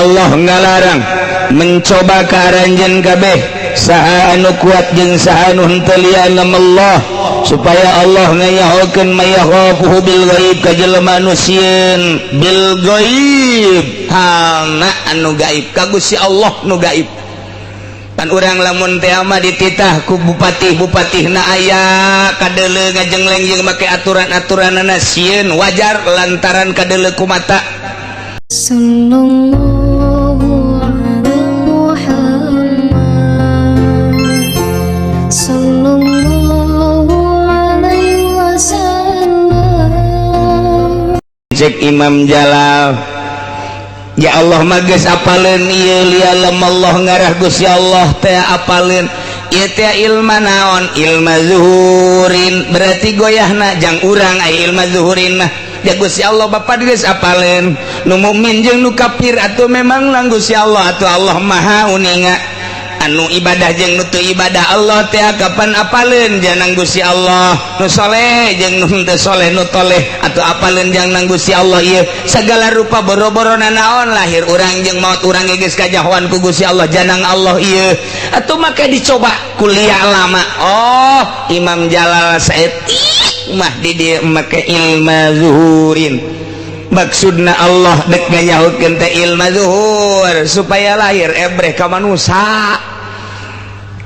Allah ngalarang mencoba ka aranjeun kabeh saha anu kuat jeung saha anu henteu liana Allah supaya Allah ngayahokeun mayakhafuhu bil ghaib ka jelema anu sieun bil ghaib halna anu gaib ka Gusti Allah nu gaib. Pan urang lamun teh mah dititah ku bupati-bupatihna aya kadeuleu ngajengleng jeung make aturan-aturanana sieun wajar lantaran kadeuleu ku mata. Sallallahu ala Muhammad, Sallallahu alaihi wasallam. Cek Imam Jalal, ya Allah mah geus apaleun ieu lialam Allah ngarah Gusti Allah teh apaleun ieu teh ilma naon, ilma zuhurin, berarti goyahna jang urang aya ilma zuhurin mah. Ya Gusti Allah Bapak geus apaleun nu mukmin jeung nu kafir atuh memang lang Gusti Allah atuh Allah Maha uninga anu ibadah jeung nu teu ibadah. Allah teh kapan apaleun janang Gusti Allah nu soleh jeung nu henteu soleh nu toleh atuh apaleun janang Gusti Allah. Ieu segala rupa boro-boro nanaon lahir urang jeung maut urang ge geus kajahoan ku Gusti Allah janang Allah ieu atuh make dicoba kuliah lama. Oh, Imam Jalal saeutik mah di dieu make ilma zuhurin, maksudna Allah dek nganyahukeun teh ilma zuhur supaya lahir ebreh ka manusa,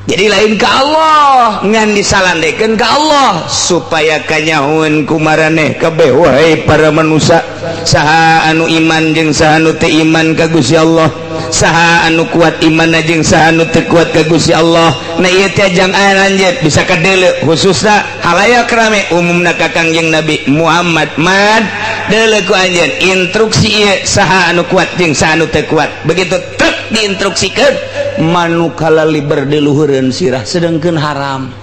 jadi lain ke Allah ngan disalandekeun ka Allah supaya kanyahoeun ku maraneh kabeh, wahai para manusia, saha anu iman jeung saha anu teu iman ka Gusti Allah, saha anu kuat imanna jeung saha anu teu kuat ka Gusti Allah. Nah, ieu teh jang lanjut bisa kadeuleu khususna halayak rame umumna ka Kangjeng Nabi Muhammad mad deuleu ku anjeun instruksi ieu saha anu kuat jeung saha anu teu kuat. Begitu truk diinstruksikeun manuk kalaliber di luhureun sirah sedangkeun haram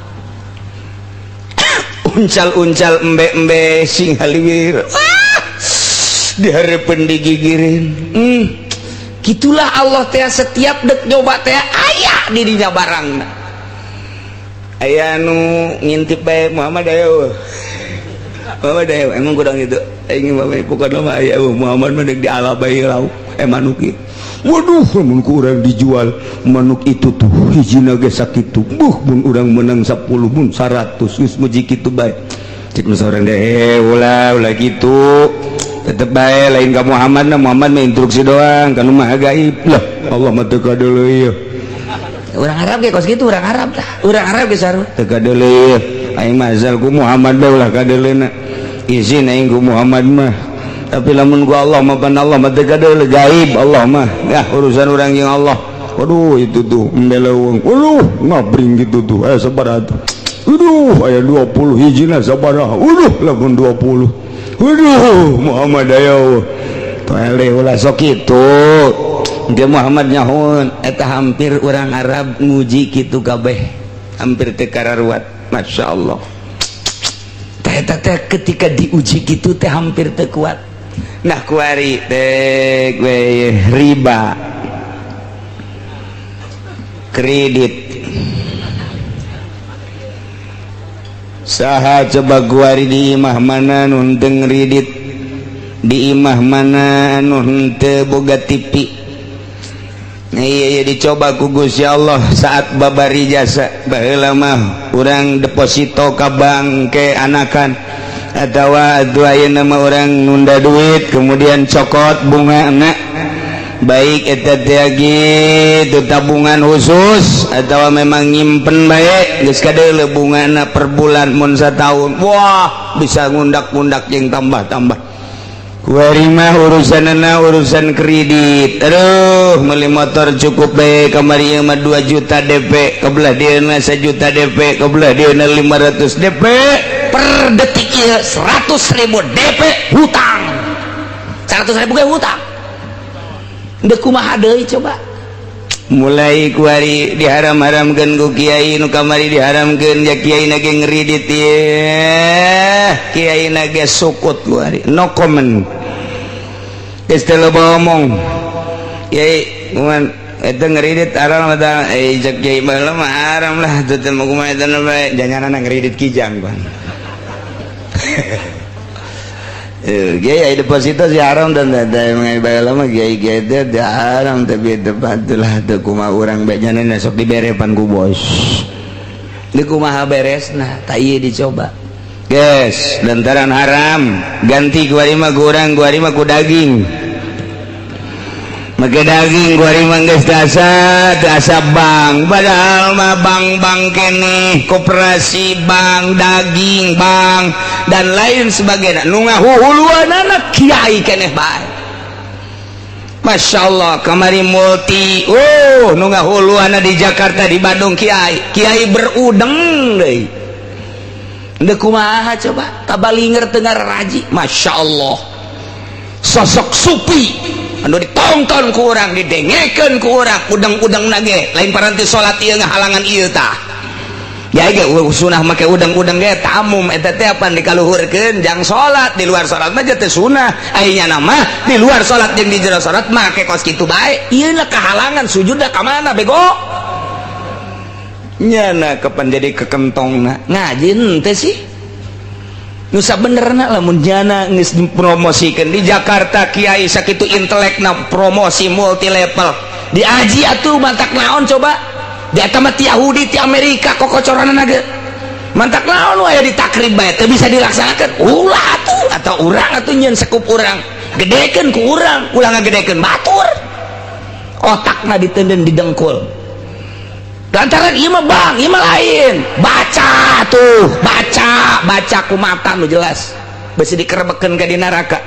uncal-uncal embe-embe sing haliwir ah, dihareupeun digigirin. Gitulah Allah teh setiap dek nyoba teh aya di dinya barangna aya nu ngintip bae. Muhammad ayo, Muhammad ayo, emang kurang itu aing mah pokokna mah aya Muhammad mah deuk diala bae lauk eh manuk ieu. Waduh, mun ku urang dijual manuk itu tuh hijina ge sakitu, buh mun urang menang 10 mun 100 geus muji kitu bae. Cek nu saurang deh, ulah ulah kitu tetep bae lain ka Muhammad na Muhammad mah instruksi doang kan mah gaib lah Allah mah teu kadeuleu ieu. Urang Arab ge kos kitu, urang Arab lah, urang Arab ge sarua teu kadeuleu ieu. Aing mah asal ku Muhammad bae ulah kadeuleuna izin aing ku Muhammad mah, tapi lamun ku Allah mah pan Allah mah teu kadeuleu gaib Allah mah ya urusan urang jeung Allah. Waduh, itu tuh embe leuweung, waduh ngabring gitu tuh aya sabaraha tuh, waduh aya 20 hijina sabaraha, waduh lamun 20, waduh Muhammad ayo toele ulah sok kitu. Engke Muhammad nyahoeun eta hampir urang Arab nguji kitu kabeh hampir teu kararuat. Masya Allah teh eta teh ketika diuji kitu teh hampir teu kuat. Nah, kuari teh we riba kredit saha coba kuari di imah mana nu henteu ngredit, di imah mana nu henteu boga TV. Nah, iya, iya dicoba ku Gusti Allah saat babari jasa. Baheula mah urang deposito ka bank ke anakan atawa atuh ayeuna mah urang nunda duit kemudian cokot bunga anak baik eta teh gitu tabungan khusus atau memang nyimpen baik geus kadeuleu bungana per bulan mun satahun wah bisa ngundak-ngundak jeung tambah-tambah. Kuari mah urusanana urusan kredit. Aduh, meuli motor cukup bae kamari ieu mah 2 juta DP, kebelah dieuna 1 juta DP, kebelah dieuna 500 DP per detik ieu 100.000 DP hutang 100.000 ge hutang. Dek kumaha deui coba? Mulai kuari diharam-haramkeun ku kiai nu kamari diharamkeun ya kiai na ge ngredit ye kiai na ge sukut kuari no comment geus teu loba omong kiai kuman eta ngredit haram eta eh cek kiai baheula mah haram lah teu teh mah kumaha eta bae janganana ngredit kijang pan. Kiai deposito sih haram dan ada yang lama kiai kiai teh haram, tapi itulah teu kumaha urang bejana sok diberepan ku bos. Di kumaha beresna tak ieu dicoba. Guys, lantaran haram ganti kuari mah kurang kuari mah ku daging. Make daging kuari mah geus asa asa bank, padahal mah bank-bank keneh, koperasi bank, daging bank, dan lain sebagainya. Nu ngahuhuluanana kiai keneh bae. Masya Allah, kamari multi, oh, nu ngahuluanana di Jakarta, di Bandung kiai, kiai berudeng deui. Ndek kumaha coba? Tabalinger tengah raji. Masya Allah. Sosok supi anu ditonton ku urang, didengekeun ku urang, udang-udang nage lain paranti salat ieu ngahalangan ieu tah. Ya ge sunah make udang-udang ge tamum eta teh apa dikaluhurkeun jang salat di luar salat mah teh sunah. Aya nama di luar salat jeung di jero salat make kos kitu bae. Ieu lah kahalangan sujudna ka mana bego? Nyana kapan jadi kekentongna ngaji henteu sih? Nusa benerna lamun jana geus dipromosikeun di Jakarta kiai sakitu intelekna promosi multi level diaji atuh mantak naon coba di eta mah ti Yahudi ti Amerika kokocoranna ge mantak naon wae di takrib bae teu bisa dilaksanakeun ulah atuh atau urang atuh nyeun sekup urang gedekeun ku urang ulah ngagedekeun batur otakna ditenden didengkul lantaran ieu mah bang ieu mah lain baca tuh baca baca ku mata nu jelas besi dikerebekeun ka di neraka.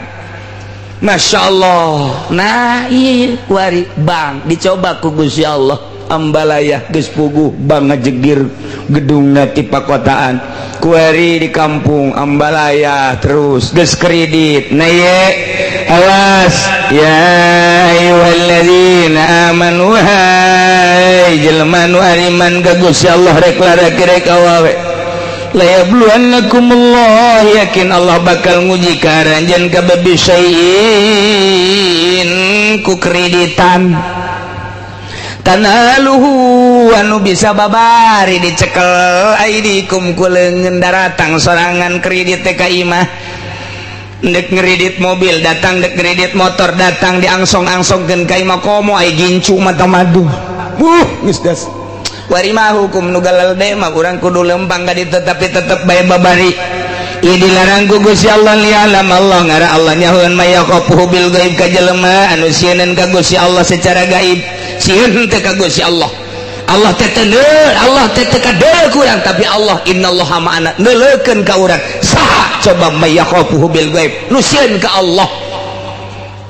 Masya Allah. Nah iya kuari bang dicoba ku Gusti Allah ambalayah geus puguh bang ngajegir gedungna ti pakotaan kuari di kampung ambalaya terus geus kredit. Nah ye awas ya ayyuhalladzina amanu hai jelema nu ariman ka Gusti Allah rek larek rek awawe la yabluwannakumullah yakin Allah bakal nguji ka aranjeun kabeh bisyai'in ku kreditan tanaluhu anu bisa babari dicekel aidikum ku leungeun daratang sorangan kredit teh ka imah dek ngeredit mobil datang dek ngeredit motor datang diangsong-angsongkeun ka imah komo ai gincu mata madu geus das wari mah hukum nu galelde mah urang kudu lempang ka ditu tapi tetep bae babari ieu dilarang ku Gusti Allah lialam Allah ngara Allah nyahoeun mayakhafuhu bil gaib ka jelema anu sieun ka Gusti Allah secara gaib sieun teh ka Gusti Allah. Allah teh teu Allah teh teu kadeuleu ku urang, tapi Allah innallaha ma'ana neuleukeun ka urang saha coba mayakhafuhu bil gaib nu sieun ka Allah.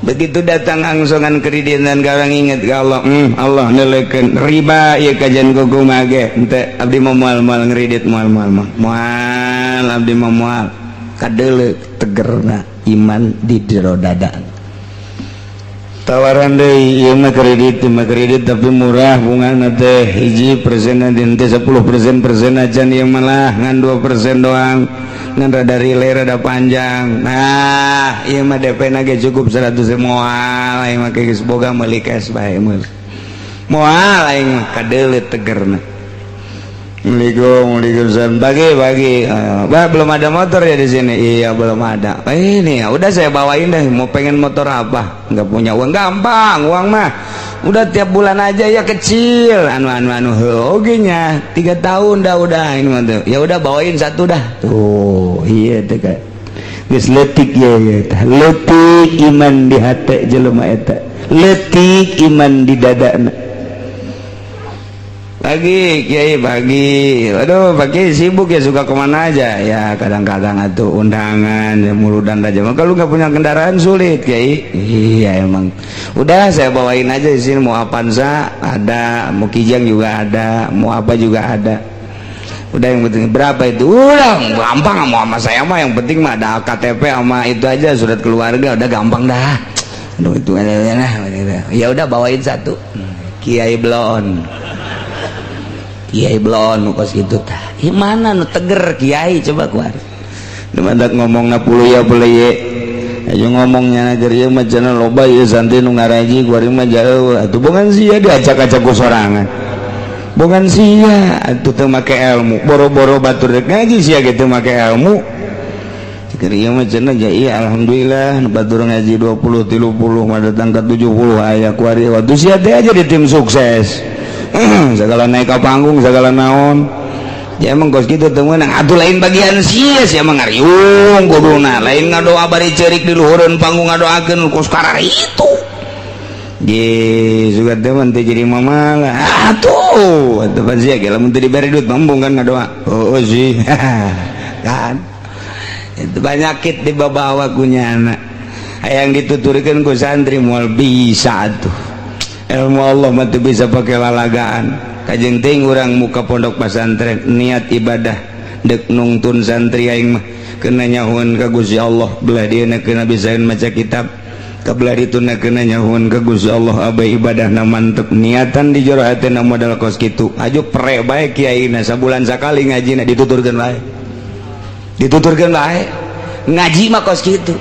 Begitu datang angsongan kreditan ka urang inget ka Allah, Allah neuleukeun riba ieu kajian kumaha ge henteu abdi mah moal moal ngredit moal moal moal moal abdi mah moal kadeuleu tegerna iman di jero dada. Tawaran deui ieu mah kredit tapi murah bungana teh 1% teh 10% persen aja ieu malah ngan 2% doang ngan rada relay rada panjang. Nah ieu mah DP na ge cukup 100 moal aing mah geus boga meuli cash bae meuli moal aing mah kadeuleu tegerna. Assalamualaikum, waalaikumsalam. Pagi pagi. Bah, belum ada motor ya di sini? Iya belum ada. Ini ya, udah saya bawain deh. Mau pengen motor apa? Nggak punya uang, gampang uang mah. Udah tiap bulan aja ya kecil. Anu anu anu. Oke nya, 3 tahun dah udah ini mah tuh. Ya udah bawain satu dah. Tuh, iya tuh kan. Geus leutik ya ya tah. Leutik iman di hati jelema eta. Leutik iman di dadana. Pagi kiai pagi, aduh pagi sibuk ya suka kemana aja ya kadang-kadang atau undangan ya muludan aja. Kalau nggak punya kendaraan sulit kiai. Iya emang. Udah saya bawain aja di sini mau Avanza ada, mau Kijang juga ada, mau apa juga ada. Udah yang penting berapa itu? Udah gampang mau sama saya mah yang penting mah ada KTP sama itu aja surat keluarga udah gampang dah. Aduh itu ya udah bawain satu. Kiai Blon. Kiai Blon kos gitu tah. Ieu mana nu teger kiai coba keluar. Nu mantak ngomongna puluh ya boleh ye. Ayo ngomongnya nager ieu mah cenah loba ieu santri nu ngaraji kuari mah jauh. Atuh bukan sia diacak-acak ku sorangan. Bukan sia atuh teu make ilmu. Boro-boro batur rek ngaji sia ge teu make ilmu. Cik ieu mah cenah ja iya alhamdulillah nu batur ngaji 20 30 mah datang ka 70 aya kuari waktu sia teh aja di tim sukses. Segala naik ke panggung segala naon. Ya emang kos kitu teu meunang atuh lain bagian sia sia mah ngariung kuduna lain ngadoa bari ceurik di luhureun panggung ngadoakeun kos kararitu. Ge sugan teh mah teu jadi mamalah. Atuh atuh pan sia ge lamun teu dibere duit mambung kan ngadoa. Oh sih. Kan itu banyakit dibawa kunya anak hayang dituturkeun ku santri moal bisa tuh ilmu Allah mah teu bisa pakai lalagaan. Kajeng teuing urang muka pondok pesantren niat ibadah dek nungtun santri aing mah kena nyahuan ka Gusti Allah belah dieuna kena bisaeun maca kitab kabelah dituna kena nyahuan ka Gusti Allah abai ibadahna mantep niatan di jero hatena modal kos kitu aju pre bae kiaina sabulan sakali ngajina dituturkeun bae dituturkeun bae ngaji mah kos kitu.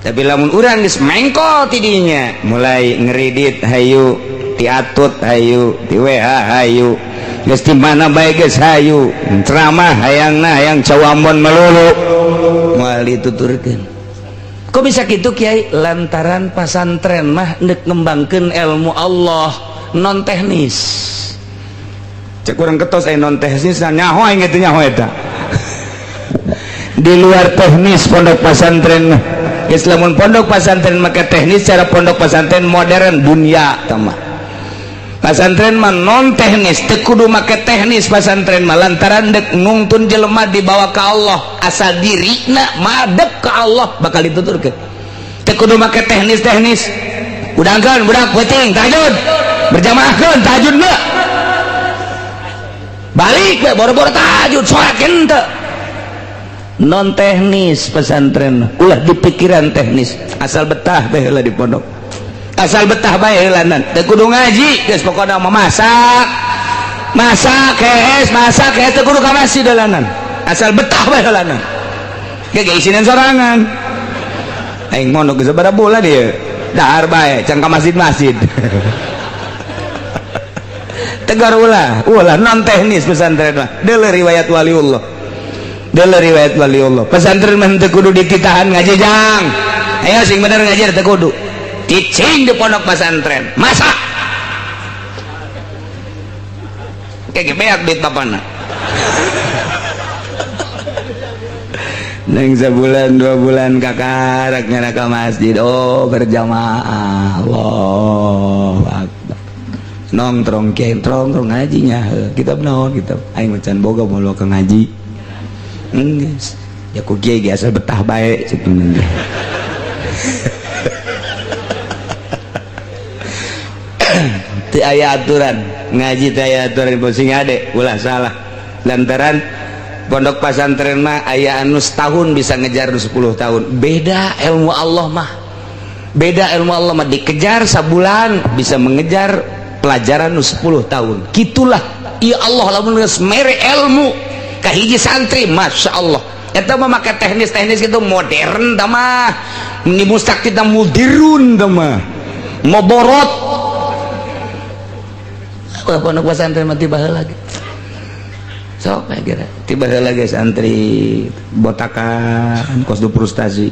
Tapi lamun urang geus mengkol tidinya mulai ngeridit hayu tiatut hayu ti WA hayu geus di mana bae geus hayu ceramah hayangna hayang cawambon melulu moal dituturkeun. Kok bisa kitu kiai? Lantaran pasantren mah deuk ngembangkeun ilmu Allah non teknis. Cek urang ketos aya non teknis nyaho aing teh nyaho eta. Di luar teknis pondok pesantren geus lamun pondok pesantren maka teknis cara pondok pesantren modern dunia tah mah. Pesantren mah non teknis teu kudu make teknis pesantren mah lantaran deuk nungtun jelema dibawa ka Allah asal dirina madep ka Allah bakal dituturkeun. Teu kudu make teknis-teknis. Udangkeun budak peuting tahajud berjamaahkeun tahajud mah balik we boro-boro tahajud salat henteu. Non teknis pesantren ulah dipikiran teknis asal betah bae heula di pondok asal betah bae heulanan teu kudu ngaji geus pokona mah masak masak kees masak kees teu kudu ka masjid heulanan asal betah bae heulanan ge ge isinan sorangan aing mondok geus sabaraha bulan ieu dahar bae can ka masjid-masjid. Tegar ulah ulah non teknis pesantren mah deuleu riwayat waliullah deuleu riwayat waliullah pesantren mah teu kudu dititahan ngaji jang ayo sing bener ngaji teu kudu cicing di pondok pesantren masak kayak beak duit bapana neng sebulan 2 bulan kakarak nyana ka masjid oh berjamaah Allahu akbar nongtrong kiai nongtrong ngajinya kitab naon kitab aing macan boga moal ka ngaji geus ya ku kiai ge asal betah bae cek teu aya aturan ngaji teu aya aturan sing ade ulah salah lantaran pondok pesantren mah aya anu setahun bisa ngejar 10 tahun beda ilmu Allah mah beda ilmu Allah mah dikejar sabulan bisa mengejar pelajaran 10 tahun gitulah ya Allah lamun geus mere ilmu ka hiji santri Masya Allah eta mah make teknis-teknis itu modern tah mah ni mustak kita mudirun tah mah moborot wah pondok pesantren mah tiba heula ge sok kira tiba heula ge santri botakan kos du frustasi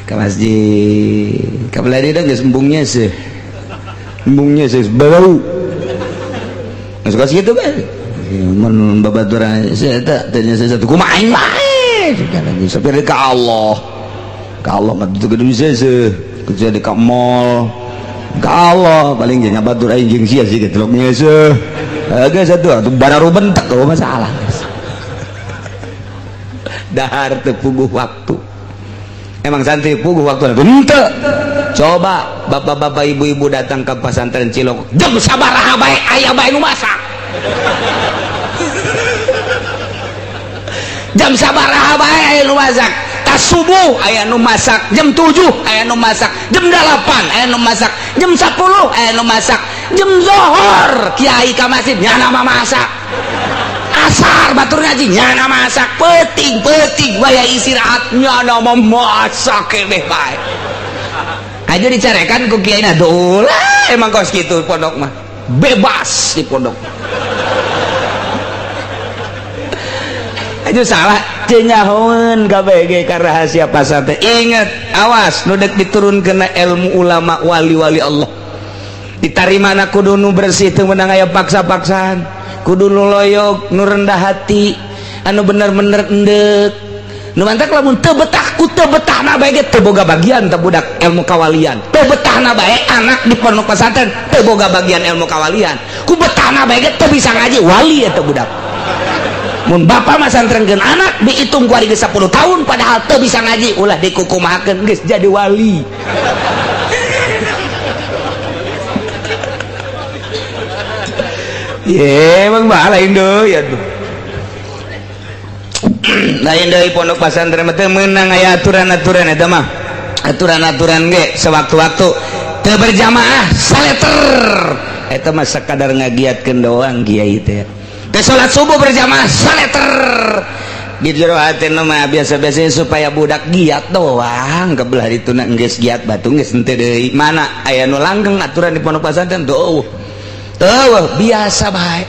ka masjid ka belah dieu geus embungnya sih bau geus kos kitu bae mun babaturan eta teh satu kumaha aing bae sampai ka Allah mah teu kudu bisa seuh kecuali ka mall ka Allah paling jeung ngabatur aing jeung sia sih getlok seuh geus atuh atuh bararu bentek oh masalah dahar teu puguh waktu emang santri puguh waktu henteu coba bapak-bapak ibu-ibu datang ke pesantren Cilok jam sabaraha bae aya bae nu masak jam sabaraha bae aya nu masak tas subuh aya nu masak jam 7 aya nu masak jam 8 aya nu masak jam 10 aya nu masak jam zohor kiai ka masjid nyana mah masak asar batur ngaji nyana masak peuting-peuting waya istirahat nyana mah masak keneh bae aja dicarekan ku kiai na dolah emang kos kitu pondok mah bebas di pondok. Aja salah teu nyahoeun kabeh ka rahasia pasantren. Ingat, awas nu dek diturunkeun ilmu ulama wali-wali Allah. Ditarimana kudu nu bersih, teu meunang aya paksa-paksaan. Kudu nu loyog, nu rendah hati, anu bener-bener endek. Nu mantak lamun teu betah ku teu betahna bae ge teu boga bagian teu budak ilmu kawalian. Teu betahna bae anak di pondok pesantren teu boga bagian ilmu kawalian. Ku betahna bae ge teu bisa ngaji wali eta budak. Mun bapak masantrenkeun anak dihitung ku ari geus 10 tahun padahal teu bisa ngaji ulah dikukumahakeun geus jadi wali. Ye, emang mah lain deui atuh. Lain deui pondok pesantren mah teu meunang aya aturan-aturan eta mah. Aturan-aturan ge sewaktu-waktu teu berjamaah saleter. Eta mah sakadar ngagiatkeun doang kiai teh. Teu salat subuh berjamaah saleter. Di jero hatena mah biasa-biasa supaya budak giat doang kebelah dituna geus giat batu geus henteu deui. Mana aya nu langgeng aturan di pondok pesantren tuh. Tuh biasa bae.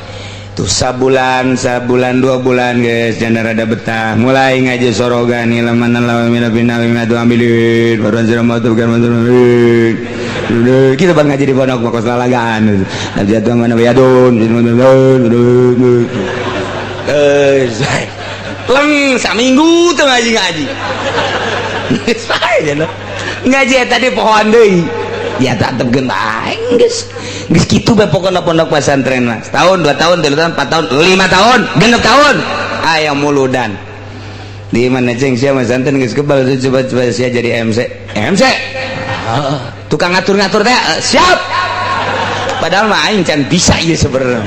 Tuh sabulan, sabulan 2 bulan guys, jangan rada betah. Mulai ngaji sorogan laman lawan mina bina mina tu ambilin, baruan siram tu bukan bantuan. Kita bang ngaji di pondok makos lalagan. Nanti jatuh mana bayadun, leng saminggu tuh ngaji-ngaji. Ngaji tadi pohon deui. Ya tetep bae geus. Geus kitu bae pokona pondok pesantren mah. Setahun, 2 tahun, 3 tahun, 4 tahun, 5 tahun, 6 tahun. Aya muludan. Di mana ceng sia masantren geus kebal coba-coba sia jadi MC. MC. Tukang ngatur-ngatur teh siap. Padahal mah aing can bisa ieu sebenarnya.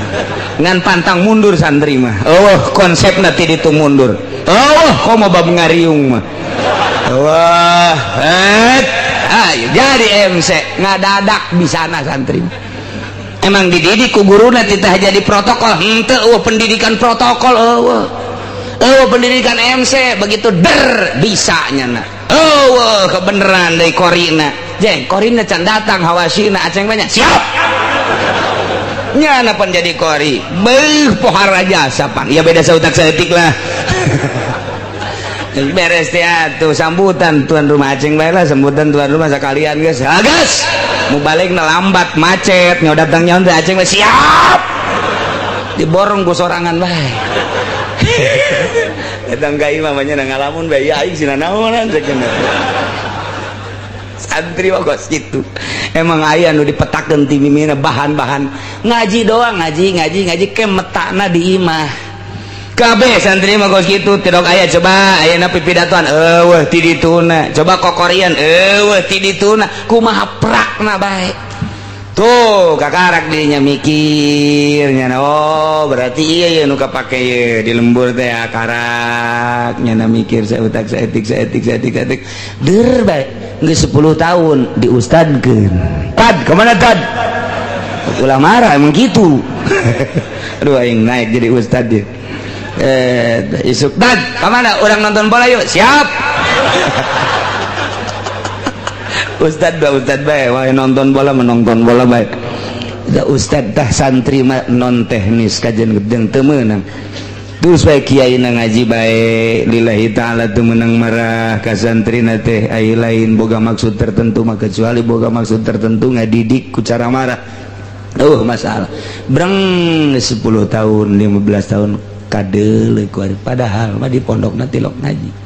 Ngan pantang mundur santri mah. Eueuh konsepna ti ditu mundur. Eueuh komo bab ngariung mah. Wah, ayo jadi MC ngadadak bisana santri. Emang dididik ku guruna titah jadi protokol henteu eueuh pendidikan protokol eueuh. Eueuh pendidikan MC begitu der bisa nyana. Eueuh kebeneran deui korina. Jeng korina can datang hawasina aceng banyak. Siap. Nyana pan jadi kori. Beuh pohara jasa pan. Ya beda sautak saeutik lah. Beres teh atuh sambutan tuan rumah aceng bae lah sambutan tuan rumah sekalian geus. Ha geus. Mau balik na lambat macet nyawa datang nyawa teh aceng bae siap. Diborong ku sorangan bae. Datang ka imah mah nya ngalamun bae ya aing sina naonan cek. Santri mah kos kitu. Emang aya nu dipetakeun ti mimina bahan-bahan ngaji doang ngaji ngaji ngaji ke metakna di imah. Kabeh santri mah kos kitu tidak aya coba ayeuna pipidatoan eueuh ti dituna coba kokorian eueuh ti dituna kumaha prakna bae tuh kakarak dirinya mikir nya oh berarti iya ieu nu kapake ieu di lembur teh karak nya mikir sautak saeutik saeutik saeutik saeutik der bae geus 10 tahun diustadkeun tad kemana tad ulah marah emang gitu. Aduh aing naik jadi ustad dia. Isuk dad kemana orang nonton bola yuk siap. Ustad ba ustad bae wae nonton bola menonton bola bae da ustad tah santri mah non teknis kajian gedeng teu meunang terus bae kiai na ngaji bae lillahi taala teu meunang marah ka santrina teh ai lain boga maksud tertentu mah kecuali boga maksud tertentu ngadidik ku cara marah masalah breng 10 tahun 15 tahun kadeuleuh ku ari padahal mah di pondokna tilok ngaji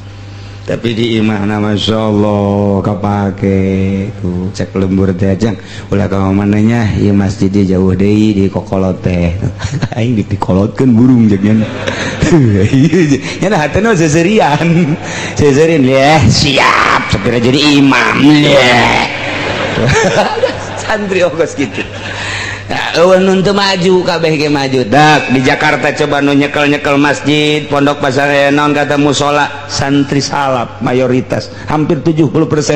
tapi di imahna masyaallah kapake tuh cek lembur teh ajang ulah ka mananya ieu masjid jauh deui di kokolot teh aing dikolotkeun burung jeung nya nya hatena seserian seserian leh siap sapira jadi imam leh santri ogos kitu. Nah, eueuh nu teu maju kabeh ge maju. Dak di Jakarta coba nu nyekel-nyekel masjid, pondok pasar naon kata musola, santri salaf mayoritas, hampir 70%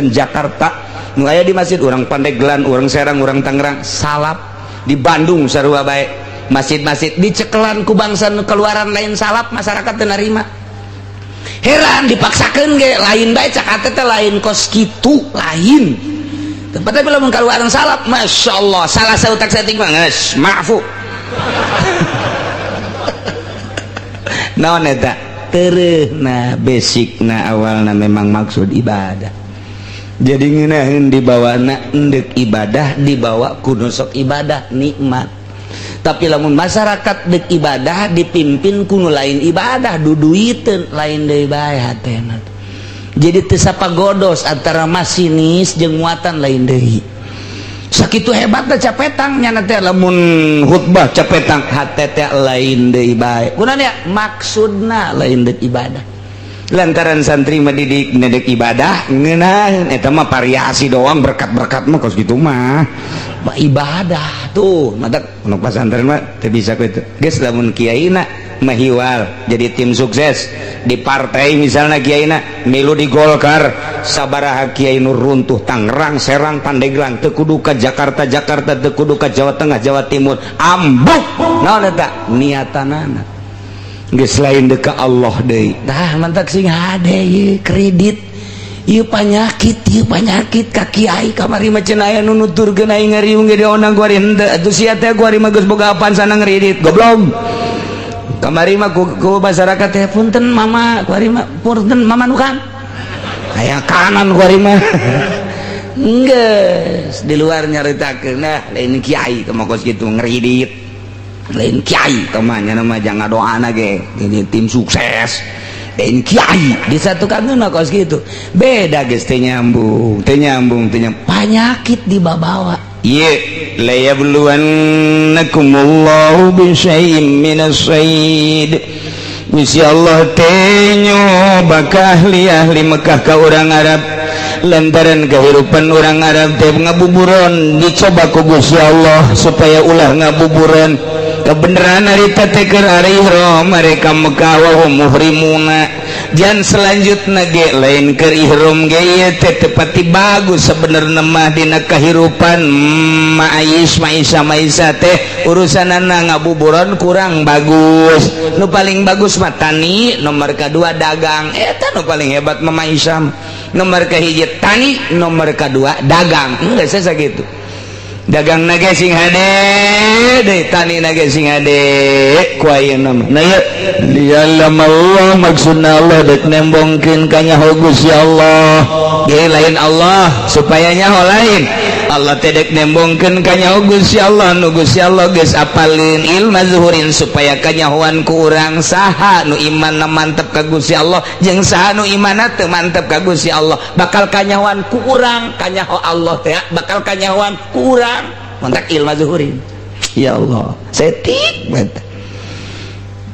Jakarta. Nu aya di masjid urang Pandeglang, urang Serang, urang Tangerang, salaf. Di Bandung sarua bae. Masjid-masjid dicekelan ku bangsa nu keluaran lain salaf, masyarakat teu narima. Heran dipaksakeun ge lain bae cak teh lain kos kitu, lain. Tempatnya bila mengkeluaran salaf, masya Allah, salah sautak setting mah geus maafu. Naon eta? Tereh. Nah, basic na awalna memang maksud ibadah. Jadi ngeunaheun dibawa na endek ibadah, dibawa ku nu sok ibadah nikmat. Tapi lamun masyarakat dek ibadah dipimpin ku nu lain ibadah, duduiteun, lain deui bae hatena. Jadi teu sapagodos antara masinis jeung muatan, lain deui. Sakitu hebatna capetang nyana teh, lamun khutbah capetang hate teh lain deui bae. Kunaon ya? Maksudna lain deuk ibadah. Lantaran santri mah didik nedek ibadah ngeunaheun, eta mah variasi doang, berkat-berkat mah kos kitu mah. Mah ibadah tuh matak nu pasantren mah teu bisa kitu. Geus, lamun kiaina mahiwal jadi tim sukses di partai, misalnya kiaina milu di Golkar, sabaraha kiai nu runtuh Tangerang, Serang, Pandeglang, teu kudu ka Jakarta Jakarta, teu kudu ka Jawa Tengah, Jawa Timur, ambuk. Naon eta niatanana? Geus lain deuk ka Allah deui. Tah, mantak sing hade ieu kredit, ieu panyakit, ieu panyakit ka kiai. Kamari mah cenah aya nu nuturkeun aing ngariung ge diondang ku ari henteu atuh. Sia teh ku ari mah geus boga apaan sana ngredit, goblok. Kamari mah ku masyarakat teh, "Punten mama," ku ari mah, "Punten mama nu kan aya kanan," ku ari mah. Geus di luar nyaritakeun, nah, lain kiai kumaha kos kitu ngredit, lain kiai kumaha mah jangan doana ge jadi tim sukses, lain kiai disatukan mah kos kitu. Beda, geus teu nyambung, teu nyambung, teu nyambung. Panyakit dibawa. Ieu layabluwannakumullahu bisyai'in minas sayd. Gusti Allah teh nyoba ka ahli-ahli Mekah, ka urang Arab, lantaran kehidupan orang Arab teh ngabuburon. Dicoba ku Gusti Allah supaya ulah ngabuburon. Kebenaran harita teh keur ari ihram mereka Mekah, wa hum muhrimuna. Jan selanjutna ge lain keur ihram ge, ieu teh tepati bagus sebenarnya mah dina kahirupan ma'ais maisa maisa teh urusanana ngabuburon kurang bagus. Nu paling bagus mah tani, nomor kedua dagang. Eta nu paling hebat mah maisa. Nomor kahiji tani, nomor kedua dagang. Enggak saya gitu. Dagang naga sing hade deui, tani naga sing hade ku ayeuna mah. Nah, ieu lialam Allah, maksudna Allah dek nembongkeun ka nyaho Gusti Allah ge lain Allah supaya nyaho, lain Allah teh dek nembongkeun ka nyaho Gusti Allah nu Gusti Allah geus apalin ilma zuhurin, supaya kanyahoan ku urang saha nu imanna mantep ka Gusti Allah jeung saha nu imanna teu mantep ka Gusti Allah. Bakal kanyahoan ku urang, kanyaho Allah teh bakal kanyahoan ku urang. Mantak ilma zuhurin. Ya Allah, setik banget.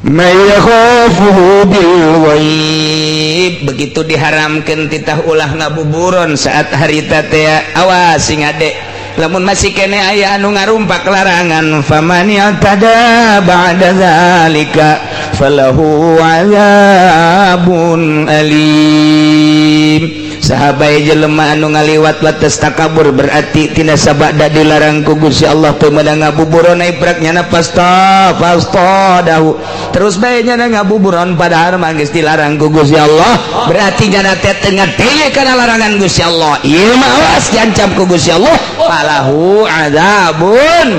May yakhafuhu bil ghaib. Begitu diharamkeun titah ulah ngabuburon saat harita teh, awas sing ade lamun masih kene aya anu ngarumpak larangan, faman i'tada ba'da zalika falahu azabun alim. Sahabat jelema anu ngaliwat wates takabur, berarti tina sabada dilarang ku Gusti Allah teu meunang ngabuburon, ibrak nyana pasta pasta dahu terus bae nyana ngabuburon, padahal mah geus dilarang ku Gusti Allah, berarti nyana teh teu ngadenge kana larangan Gusti Allah. Ieu mah awas diancam ku Gusti Allah, falahu azabun.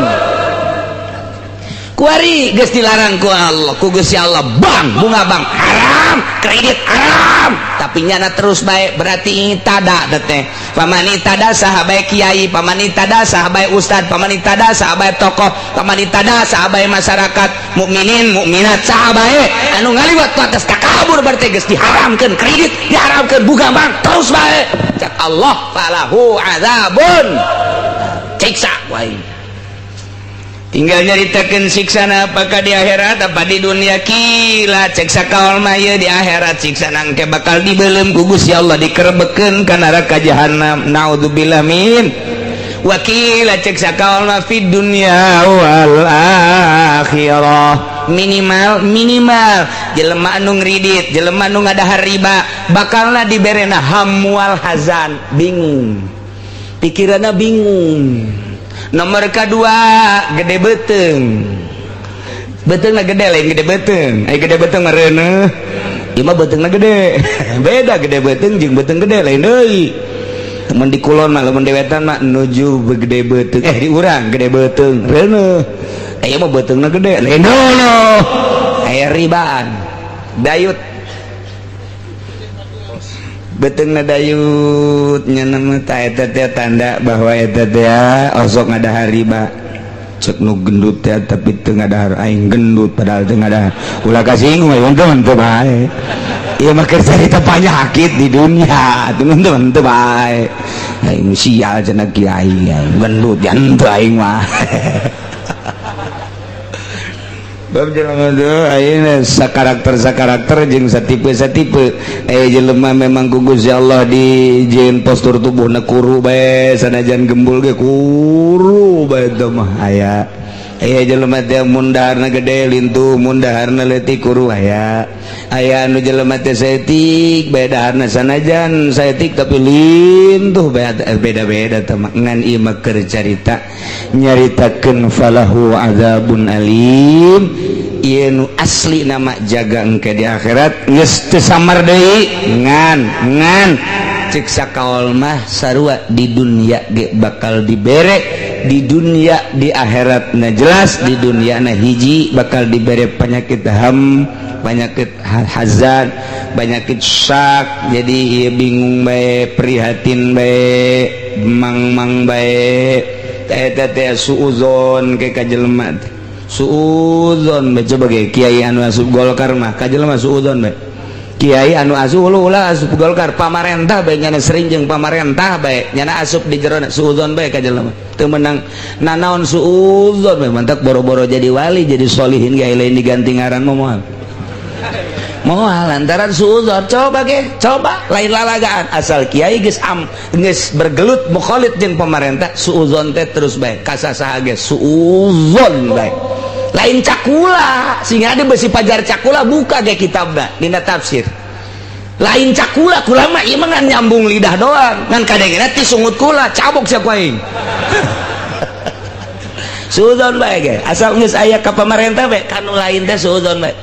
Kuari geus dilarang ku Allah, ku Gusti Allah, bang bunga bank haram, kredit haram, tapi nyana terus baik, berarti tada teh. Faman i'tada, saha bae kiai, faman i'tada, saha bae ustad, faman i'tada, saha bae tokoh, faman i'tada, saha bae masyarakat mukminin mukminat, saha bae anu ngaliwat ku atas takabur, berarti geus diharamkeun kredit, diharamkeun bunga bank, terus bae, cak Allah falahu azabun, siksa wae. Tinggal nyaritakeun siksana apakah di akhirat apa di dunia. Qila, cek sakaol mah ieu di akhirat siksa nangke bakal dibelem ku Gusti Allah, dikerebekeun ka neraka jahanam, naudzubillah min. Wa qila, cek sakaol mah fid dunya wal akhirah. Minimal minimal jelema anu ngridit, jelema anu ngadahar riba, bakalna diberena hamwal hazan, bingung pikiranna, bingung. Nomor kedua gede beteng, beteng gede, lain gede beteng. Ay, gede beteng mereuneuh, ieu mah beutengna gede. Beda gede beteng jeung beteng gede, lain deui. Mun di kulon mah, lamun di wetan mah nuju gede beteng, eh, di urang gede beteng reuneuh, aya mah beutengna gede, lain deui. Aya ribaan dayut. Beuteungna dayut nya nama ta eta teh tanda bahwa eta teh osok ngadahar riba. Cek nu gendut teh tapi teu ngadahar, aing gendut padahal teu ngadahar. Ulah kasinggung aing teman teu bae. Ieu mah keur carita penyakit di dunia, teman-teman teu bae. Aing sial cenah kiai, aing gendut jan teu aing mah. Bab jelema teh ayeuna sakarakter sakarakter jeung satipe satipe. Jelema memang ku Gusti Allah dijieun postur tubuhna kuru bae, sanajan gembul ge kuru bae teh mah aya. Aya jelema teh mun daharna gede lintuh, mun daharna leutik kuru aya. Aya anu jelema teh saeutik bae daharna, sanajan saeutik tapi lintuh bae, beda-beda teh mah. Ngan ieu mah keur carita nyaritakeun falahu azabun alim. Ieu nu asli nama jaga engke di akhirat geus teu samar deui, ngan ngan cek sakaol mah sarua di dunia ge bakal dibere, di dunia di akhirat na jelas. Di dunia na hiji bakal dibere penyakit ham, penyakit hazan, penyakit syak, jadi ieu bingung bae, prihatin bae, mang-mang bae. Eta teh suuzon ke ka jelema teh, suuzon bae. Coba ge kiai anu asup Golkar mah ka jelema suuzon bae. Kiai anu asup ulah asup Golkar, pamarentah bae, nyana sering jeung pamarentah bae, nyana asup di jero suuzon bae ka jelema teu meunang nanaon, suuzon bae. Mantak boro-boro jadi wali, jadi solihin ge lain diganti ngaran mah moal moal lantaran suuzon. Coba ge, coba lain lalagaan, asal kiai geus am geus bergelut mukhalid jeung pemerintah, suuzon teh terus bae ka sasaha ge suuzon bae. Lain cakula sehingga ada besi pajar cakula, buka ge kitabna dina tafsir. Lain cakula, kula mah ieu mah ngan nyambung lidah doang, ngan kadengena ti sungut kula cabok sia ku aing. Suuzon bae ge asal geus aya ka pamarentah bae, kanu lain teh suuzon bae.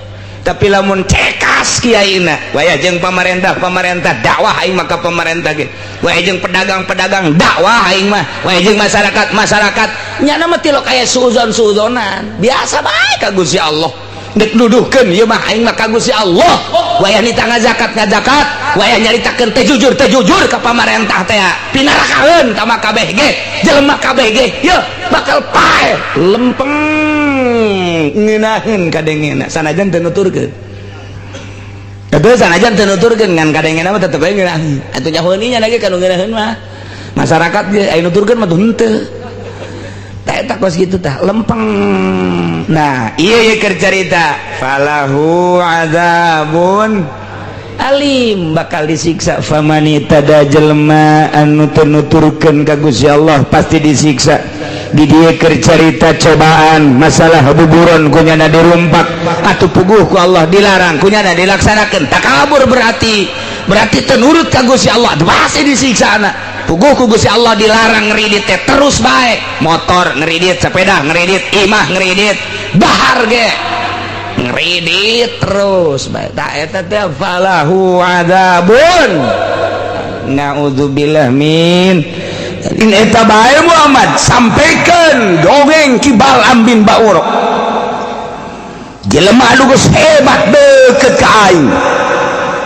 Tapi lamun cekas kiaina waya jeung pamarentah pamarentah, dakwah aing mah ka pamarentah ge, waya jeung pedagang-pedagang, dakwah aing mah, waya jeung masyarakat masyarakat, nyana mah tilok aya suuzon suuzonan biasa bae ka Gusti Allah. Dek nuduhkeun ieu mah aing mah ka Gusti Allah, waya nita ngazakat ngazakat, waya nyaritakeun teh jujur teh jujur ka pamarentah teh, pinarakaeun tama kabeh ge, jelema kabeh ge yeuh bakal paeh lempeng ngeunaheun kadengena sanajan teu nuturkeun. Tapi sanajan teu nuturkeun ngan kadengena mah tetep bae ngeunaheun. Atuh nyahoeun nya lagi kanu ngeunaheun mah masyarakat ge, aya nuturkeun mah henteu. Tah eta kos kitu tah lempeng. Nah, ieu ye keur carita falahu azabun alim, bakal disiksa. Famani tada jelema anu teu nuturkeun ka Gusti Allah pasti disiksa. Di dieu keur carita cobaan masalah buburon kunyana dirumpak atuh puguh ku Allah dilarang kunyana dilaksanakeun, takabur, berarti berarti teu nurut ka Gusti Allah, pasti disiksa. Anak puguh ku Gusti Allah dilarang ngeridit teh terus bae, motor ngeridit, sepeda ngeridit, imah ngeridit, dahar ge ngeridit terus bae. Tak eta teh falahu adzabun, naudzubillah min in eta bae. Muhammad, sampaikan dongeng Ki Balam bin Bauro, jelema anu geus hebat deukeut ka aing,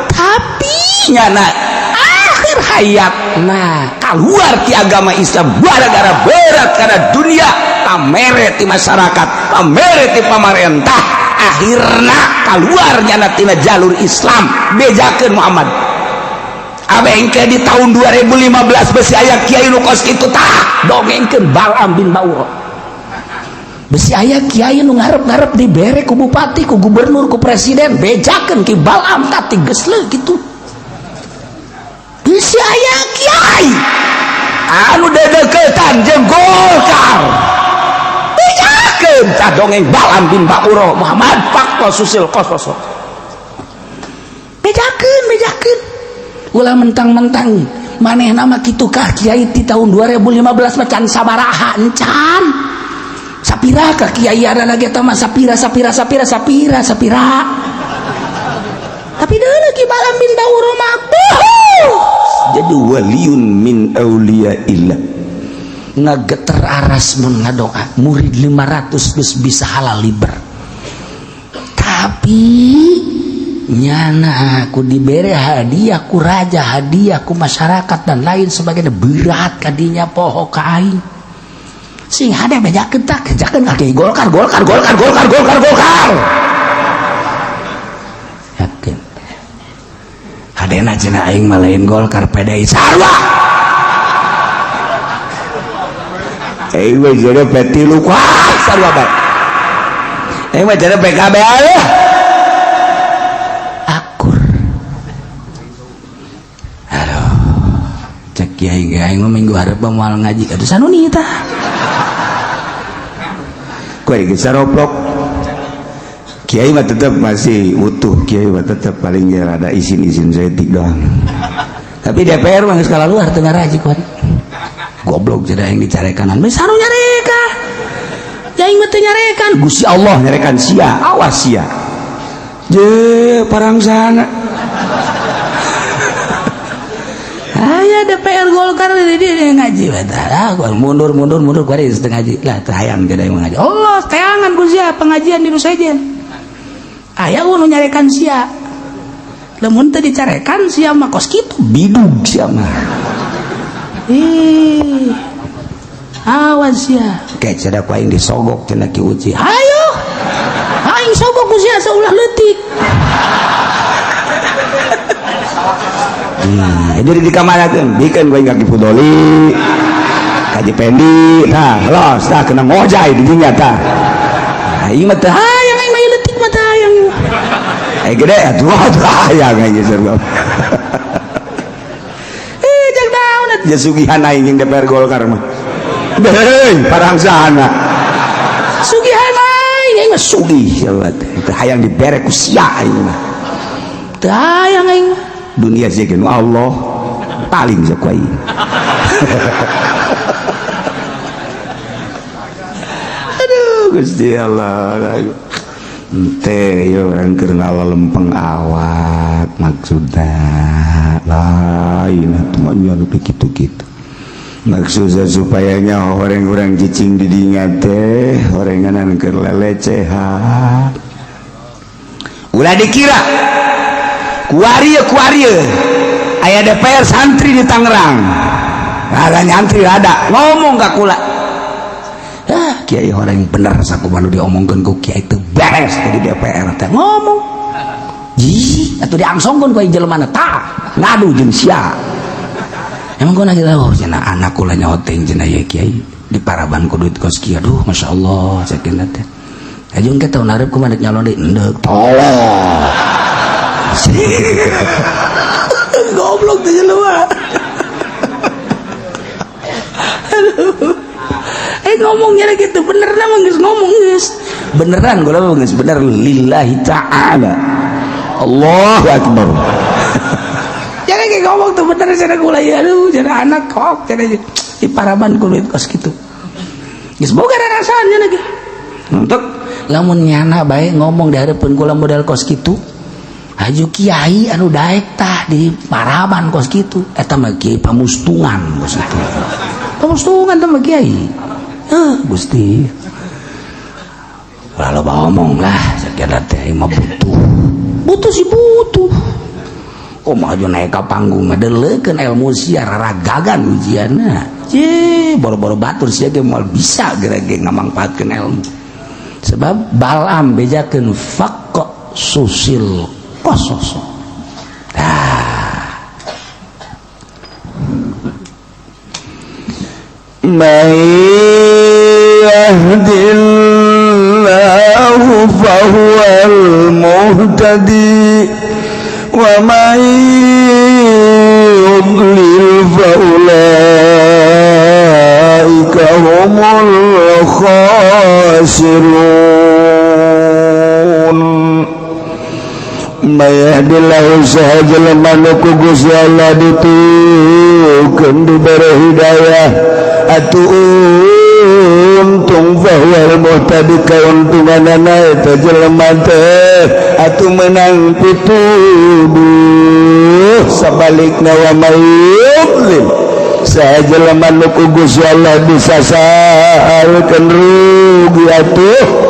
tapi nyana akhir hayat nah keluar ti agama Islam gara-gara berat karena dunia, pamere ti masyarakat, pamere ti pamarentah, akhirna keluar nyana tina jalur Islam. Bejakeun Muhammad, abengke di tahun 2015 besi aya kiai nu kos kitu. Tah, dongengkeun Balam bin Bauro, besi aya kiai nu ngarep-ngarep dibere ku bupati, ku gubernur, ku presiden. Bejakeun Ki Balam tah geus kitu. Besi aya kiai anu dedeketan jeung Golkar, bejakeun tah dongeng Balam bin Bauro. Muhammad, fakta susil kos bejakeun, bejakeun ulah mentang-mentang maneh nama kitu kah kiai di tahun 2015 mah can sabaraha, encan sapira ka kiai ada lagi eta mah, sapira sapira sapira sapira sapira. Tapi deuleu Ki Balam bin Bauro mah jadi waliun min auliyaillah. Ngageter aras mun ngadoa, murid 500 geus bisa halal liber, tapi Nyana aku dibere hadiah ku raja, hadiah ku masyarakat dan lain sebagainya, berat kadinya poho ka aing. Sing hade bejakeun tah, bejakeun ka Kiai Golkar, Golkar, Golkar, Golkar, Golkar, Golkar. Yakin. Hadena cenah aing mah lain Golkar, PDI sarua. Aing mah jadi P3 kuat sarua bae. Aing mah jadi PKB aya. Akur. Aduh. Cek kiai ge aing mah minggu hareup moal ngaji atuh sanuni tah. Kuari geus saroplok. Kiai mah tetep masih utuh, kiai mah tetep paling ge rada izin-izin saeutik doang. Tapi DPR mah geus kalaluar teu ngaraji kuari. Goblok jadi aing dicarekanan. Geus saru nyareka. Aing mah teu nyarekan. Gusti Allah nyarekan sia, awas sia. Je parangsana. Aya DPR Golkar di dia ngaji eta. Ah, mundur mundur mundur kuari geus teu ngaji. Lah teu hayang jadi aing ngaji. Allah teangan ku sia pengajian di nu sejen. Aya nu nyarekan sia. Lamun teu dicarekan sia mah kos kitu bidug sia mah. Ih. Awas sia. Kayak cenah ku aing disogok cenah Ki Uci. Hayo. Aing sogok ku sia saulah leutik. Jadi di kamarakeun, bikeun ku aing ka Ki Fudoli, ka Ji Pendi, tah, los, tah kena ngojay di dinya tah. Aing mah teu hayang, aing mah leutik mah teu hayang. Eh gede atuh atuh hayang aing geus sarua. Eh jeung naon atuh? Ja sugihan aing jeung DPR Golkar mah. Deui parangsana. Sugihan aing, aing mah sugih sia mah teh. Teu hayang dibere ku sia aing mah. Teu hayang aing mah. Dunia sih nu Allah paling sok aing. Aduh Gusti Allah. Ente ya orang keur ngalalempeng awak maksudna lain atuh mah nya nu kitu-kitu. Maksudna supaya nya orang-orang cicing di dinya teh orenganan keur lelecehan. Ulah dikira kuari kuari aya DPR santri di Tangerang. Rada nyantri rada ngomong ka kula. Ah, kiai orang bener sakumaha nu diomongkeun ku kiai teu beres di DPR teh ngomong. Ji, atuh diangsongkeun ku jelema tah ngadu jeung sia. Emang gua lagi tahu cenah anak kula nyahoting cenah ye kiai di paraban ku duit kos kieu. Aduh, masyaallah sakeuna teh. Ajung ke tahun hareup kumaha dek nyalon deui endek. Tolong. Goblok teh jelema. Aduh. Ngomongnya gitu bener mah geus ngomong geus. Beneran gua mah geus bener lillahi ta'ala. Allahu akbar. Jadi kayak ngomong tuh bener cenah kula ya aduh cenah anak kok cenah di paraban ku duit kos kitu. Geus boga rarasaan cenah ge. Untuk lamun nyana bae ngomong di hareupeun kula modal kos kitu. Haju kiai anu daek tah di paraban kos kitu. Eta mah kiai pamustungan kos kitu. Pamustungan teh mah kiai. Gusti. Lalu ngomong lah sakieu teh mah butuh. Butuh sih butuh. Oh maju naik ka panggung mah deleukeun ilmu sia raragagan ujianna. Ye, boro-boro batur sia ge moal bisa geura ge ngamangpaatkeun ilmu. Sebab Balam bejakeun faqqa susil qasos. Tah. May yahdillahu fahuwal muhtadi wa may yudlil faulaika humul khasirun. May yahdillahu saha jelema nu ku Gusti Allah ditukeun dibere hidayah atuh untung fahuwal muhtadi kauntunganana eta jelema teh atuh menang pituduh. Sabalikna wa may yudlil saha jelema nu ku Gusti Allah disasalkeun rugi atuh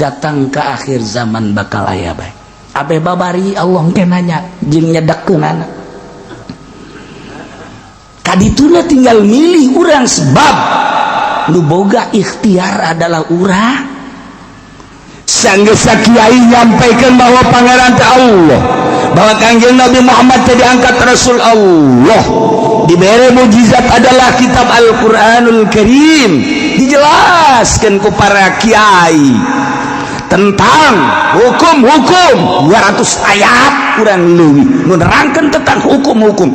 Datang ke akhir zaman bakal aya bae. Abe babari Allah engke nanya jeung nyedekkeunana. Kadituna tinggal milih urang, sebab nu boga ikhtiar adalah urang. Sanggeus kiai nyampaikan bahwa Pangeran teh Allah, bahwa Kangjeng Nabi Muhammad teh diangkat Rasul Allah, diberi mujizat adalah kitab Al-Qur'anul Karim, dijelaskan ku para kiai tentang hukum-hukum 200 ayat kurang lebih menerangkan tentang hukum-hukum,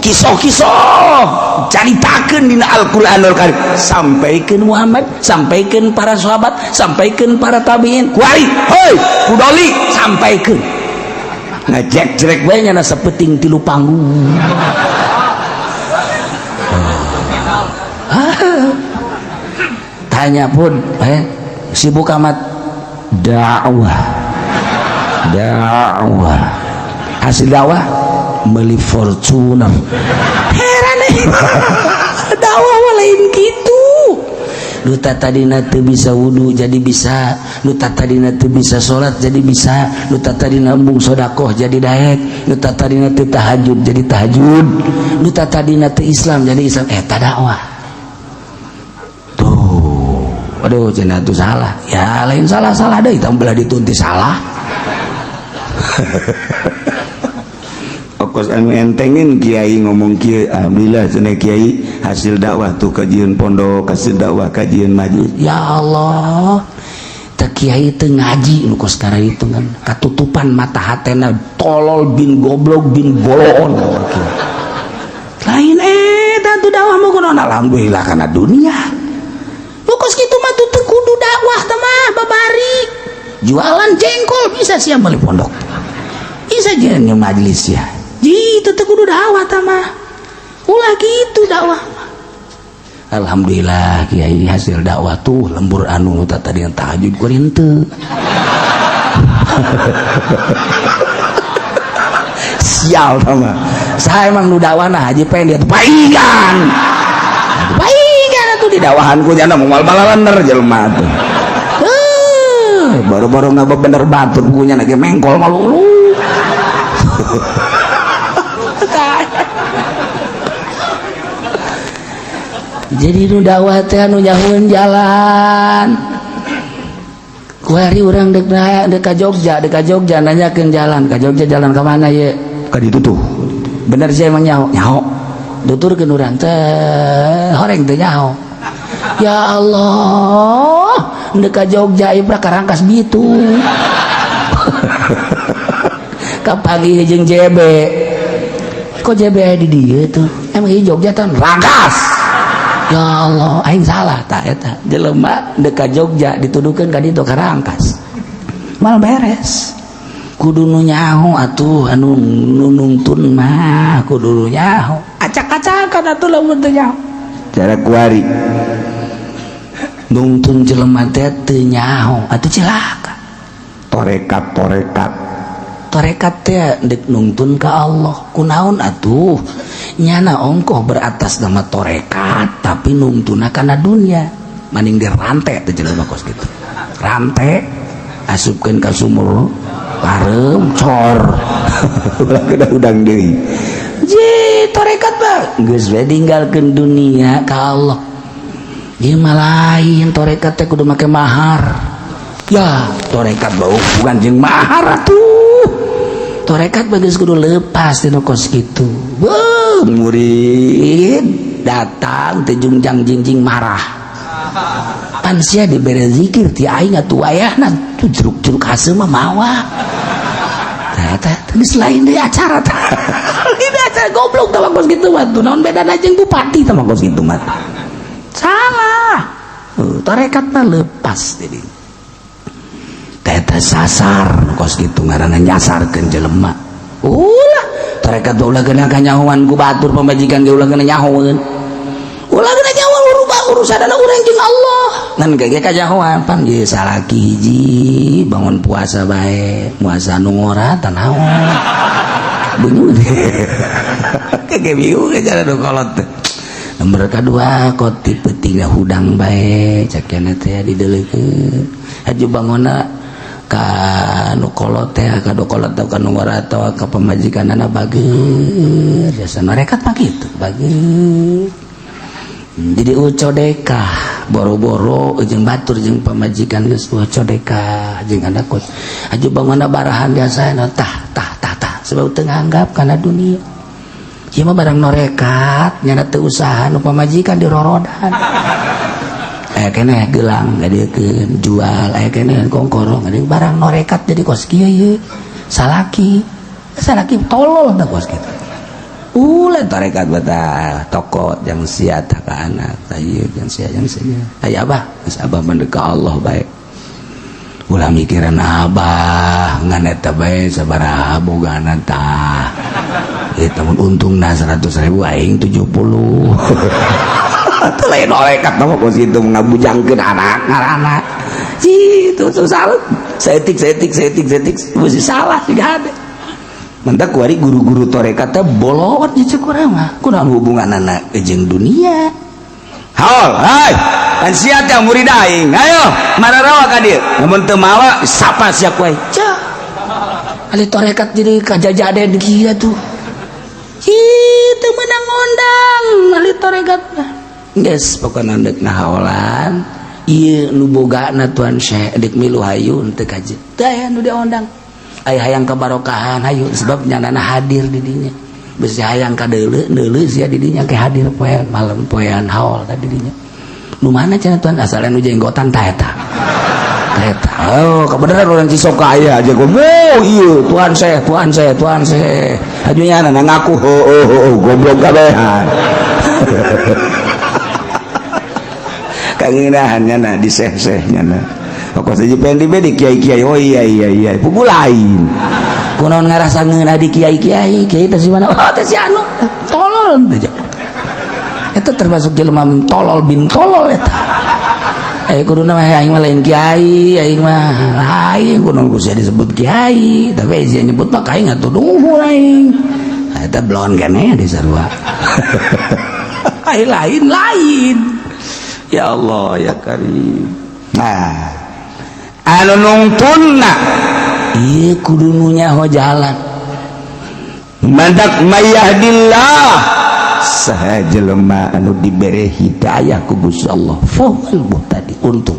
kisah-kisah caritakeun dina Al-Qur'anul Karim. Sampaikan Muhammad, sampaikan para sahabat, sampaikan para tabiin. Kuari hoi kudoli, sampaikan ngajek jerek bae nyana sapeting tilu panggung. Tanya pun sibuk amat dakwah, dakwah, hasil dakwah beli Fortuner. Heran dakwah lain gitu. Nu tadina teu bisa wudu jadi bisa, nu tadina teu bisa salat jadi bisa, nu tadina embung sodakoh jadi daek, nu tadina teu tahajud jadi tahajud, nu tadina teu Islam jadi Islam. Eta dakwah tuh. Aduh, cenah tuh salah ya, lain salah, salah deui tah belah ditunti salah. Okos anu entengin kiai ngomong kiai, alhamdulillah cenah kiai hasil dakwah tuh kajian pondok, hasil dakwah kajian majlis. Ya Allah, teh kiai teu ngaji nu kos itu kan katutupan mata hatena, tolol bin goblok bin boloon. Lain eta tuh dakwah mah kunaon, alhamdulillah kana dunia. Nu kos kitu mah tuh teu kudu dakwah teh mah, babari jualan jengkol bisa sia meuli pondok, bisa jeung majlis ya. Gitu teu kudu dakwah tah mah, ulah gitu dakwah. Alhamdulillah kiai hasil dakwah tuh lembur anu tadi yang tahajud kuring teu. Sial tah mah. Saya emang nu dakwahna haji pengen dia tuh paigan. Paigan atuh di dakwahan ku nyana moal balaler jelema tuh. Baru-baru ngabebener batur ku nyana ge mengkol malulu. Jadi nu dakwah teh anu nyahueun jalan. Kuari urang dek ka Jogja, dek ka Jogja nanyakeun jalan, ka Jogja jalan ka mana ye? Ka ditu tuh. Bener sih emang nyaho, nyaho. Tuturkeun urang teh horeng teh nyaho. Ya Allah, dek ka Jogja ieu ka Rangkas Bitung. Kapanggih jeung JB. Kok JB aya di dieu tuh? Emang ieu Jogja teh Rangkas. Ya Allah, aing salah tak eta. Jelema dek ka Jogja dituduhkeun ka ditu ka Rangkas. Mal beres. Kudu nu nyaho atuh anu nungtun mah kudu nu nyaho. Acak-acakan atuh lamun teu nyaho. Cara kuari. Nungtun jelema teh teu nyaho atuh cilaka. Torekat-torekat. Torekat teh dek nungtun ka Allah. Kunaon atuh? Nyana ongkoh beratas nama torekat tapi nungtuna kana dunia, maning di rantai teh jelema kos kitu. Rantai asupkeun ka sumur pareum cor. Ulah kena udang deui. Je torekat mah geus we ninggalkeun dunia ka Allah. Ieu mah lain torekat teh kudu make mahar. Ya, torekat bau bukan jeung mahar atuh. Torekat bagus kudu lepas tina kos kitu. Beuh, murid datang teh jungjang jingjing marah. Pan sia dibere zikir ti aing atuh wayahna tuh jeruk-jeruk haseum mah mawa. Tah eta geus lain deui acara tah. Lain acara goblok tah kos kitu mah tuh naon bedana jeung bupati tah kos kitu mah. Salah. Torekat mah lepas jadi. Teta sasar kos kitu ngaranna nyasarkeun jelema. Ulah torekat ulah kena kanyahoan ku batur pamajikan ge ulah kena nyahoeun. Ulah kena nyahoan urubah urusanana urang jeung Allah. Ngan ge kanyahoan pan ge salaki hiji bangun puasa bae, puasa nu ngora tah naon. Bingung. Kege bingung cara nu kolot teh. Nomor kadua kot ti peutingna hudang bae cakena teh dideuleukeun. Haju bangonna ka nu kolot teh ka nu kolot ka nu ngora atawa ka pamajikanana bager. Jasa norekat mah kitu bager. Jadi ucodekah boro-boro jeung batur jeung pamajikan geus ucodekah jeung anak kos. Haju bangonna barahan biasana tah tah tah tah sebab teu nganggap kana dunia. Ieu mah barang norekat nyana teu usaha nu pamajikan dirorodan. Aya keneh gelang ngadiekeun jual, aya keneh kongkorong ngadieu barang norekat jadi kos kieu ieu. Salaki, salaki tolol tah kos kitu. Ulah tarekat betah toko yang sia tah ka anak tah ieu yang sia yang sia. Aya abah, geus abah mah ka Allah bae. Ulah mikiran abah ngan eta bae sabaraha bogana tah. Eta mun untungna 100.000 aing 70. Teu lain norekat mah kos kitu ngabujangkeun anak ngaranna. Itu salah. Saeutik saeutik saeutik saeutik mesti salah siga hade. Mantak kuari guru-guru tarekat teh bolot di cek urang mah. Kunaon hubunganana jeung dunia? Haol, hai. Kan sia teh murid aing. Ayo, mararawa ka dieu. Lamun teu mawa sapa sia ku aing. Cah. Ahli tarekat jadi kajajaden kieu tuh. Ih, teu meunang ngondang ahli tarekat mah. Geus pokona deuk ngahaolan. Ieu nu bogana Tuan Syekh deuk milu hayu teu kaje. Teu aya nu diondang. Aya hayang kabarokahan hayu sebab nyanana hadir di dinya. Besi hayang ka deuleu deuleu sia di dinya ke hadir poean malam poean haol tadi dinya. Nu mana cenah Tuan asal nu jenggotan tah eta. Tah eta. Oh, kebenaran orang Cisoka aya aja gua. Oh, iya Tuan Syekh, Tuan Syekh, Tuan Syekh. Hajunya nana ngaku oh oh oh goblok kabehan. Kangenahan nyana di seh-seh nyana. Pokok saja pengen di kiai-kiai. Oh iya iya iya, pugu lain. Kunaon ngarasa ngeunah di kiai-kiai, kiai teh si mana? Oh, teh si anu. Tolol teh. Eta termasuk jelema tolol bin tolol eta. Kuduna mah aing mah lain kiai, aing mah lain kunaon ku sia disebut kiai, tapi sia nyebut mah aing atuh duhur aing. Eta blon keneh di sarua. Aing lain lain. Ya Allah ya Karim. Nah, anu nungtunna ieu kudu nu nyaho jalan. Mandak mayahdillah saha jelema anu dibere hidayah ku Gusti Allah fahuwal muhtadi untung.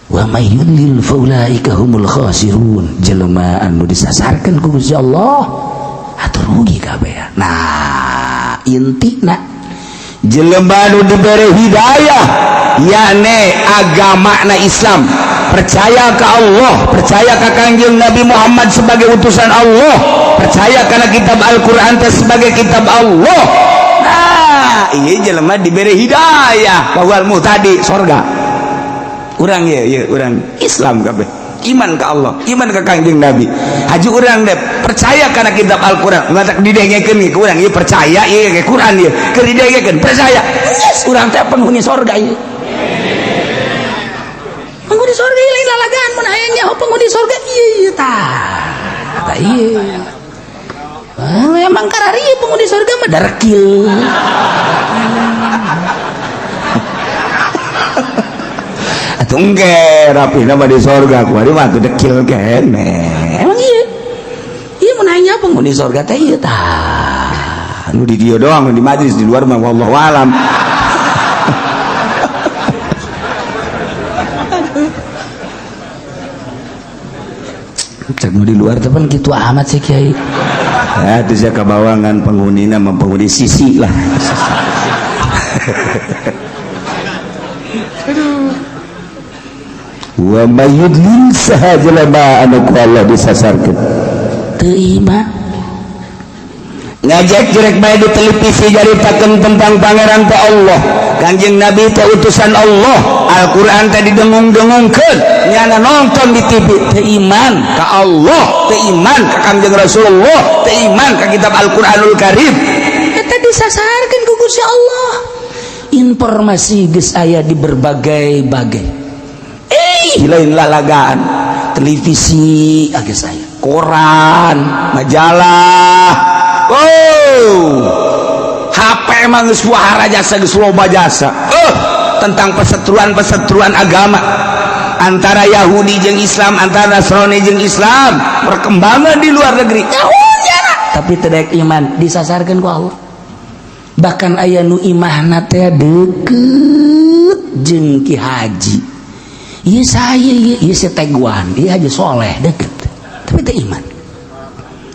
Wa may yudlil faulaika humul khasirun. Jelema anu disasarkeun ku Gusti Allah atuh rugi kabeh. Nah, intina jelema anu dibere hidayah yakni agama na Islam, percaya ke Allah, percaya ke Kangjeng Nabi Muhammad sebagai utusan Allah, percaya karena kitab Al-Quran sebagai kitab Allah. Nah, iya jelema diberi hidayah bahwa muhtadi sorga. Urang ya, ya urang Islam kabeh, iman ke Allah, iman ke Kangjeng Nabi. Haji urang deh percaya karena kitab Al-Quran, ngatak didengekeun ke urang ieu percaya ieu ke Quran ieu, keur didengekeun percaya. Yes, urang teh penghuni sorga ieu. Penghuni sorga ieu lain lalagaan mun hayang nyaho penghuni sorga ieu tah. Tah ieu. Emang karari ieu penghuni sorga mah darekil. Atuh engke rapihna mah di sorga kuari mah atuh dekil keneh. Emang ieu. Ieu mun hayang nyaho penghuni sorga teh ieu tah. Nu di dieu doang, nu di majlis di luar mah wallahu alam. Cek nu di luar teh pan kitu amat sih kiai. Ya teu sia kabawangan penghunina mah penghuni sisi lah. Aduh. Wa may yudlil saha jelema anu ku Allah disasarkeun. Teu iman. Ngajak jerek bae di televisi jaritakeun tentang pangeran teh Allah, Kangjeng Nabi teh utusan Allah, Al-Qur'an teh didengung-dengungkeun, nyana nonton di TV teu iman ka Allah, teu iman ka Kangjeng Rasulullah, teu iman ka kitab Al-Qur'anul Karim. Eta disasarkeun ku Gusti Allah. Informasi geus aya di berbagai-bagai. Lain lalagaan, televisi geus aya, koran, majalah, oh, HP KKP emang geus wahara jasa, geus loba jasa tentang perseteruan-perseteruan agama antara Yahudi jeung Islam, antara Nasrani jeung Islam, perkembangan di luar negeri. Tapi tidak iman, disasarkan ku Allah. Bahkan aya nu imahna teh deket jeung Ki Haji. Ieu saya, ieu ieu si Teguan, ieu Haji Soleh deket. Tapi teu iman.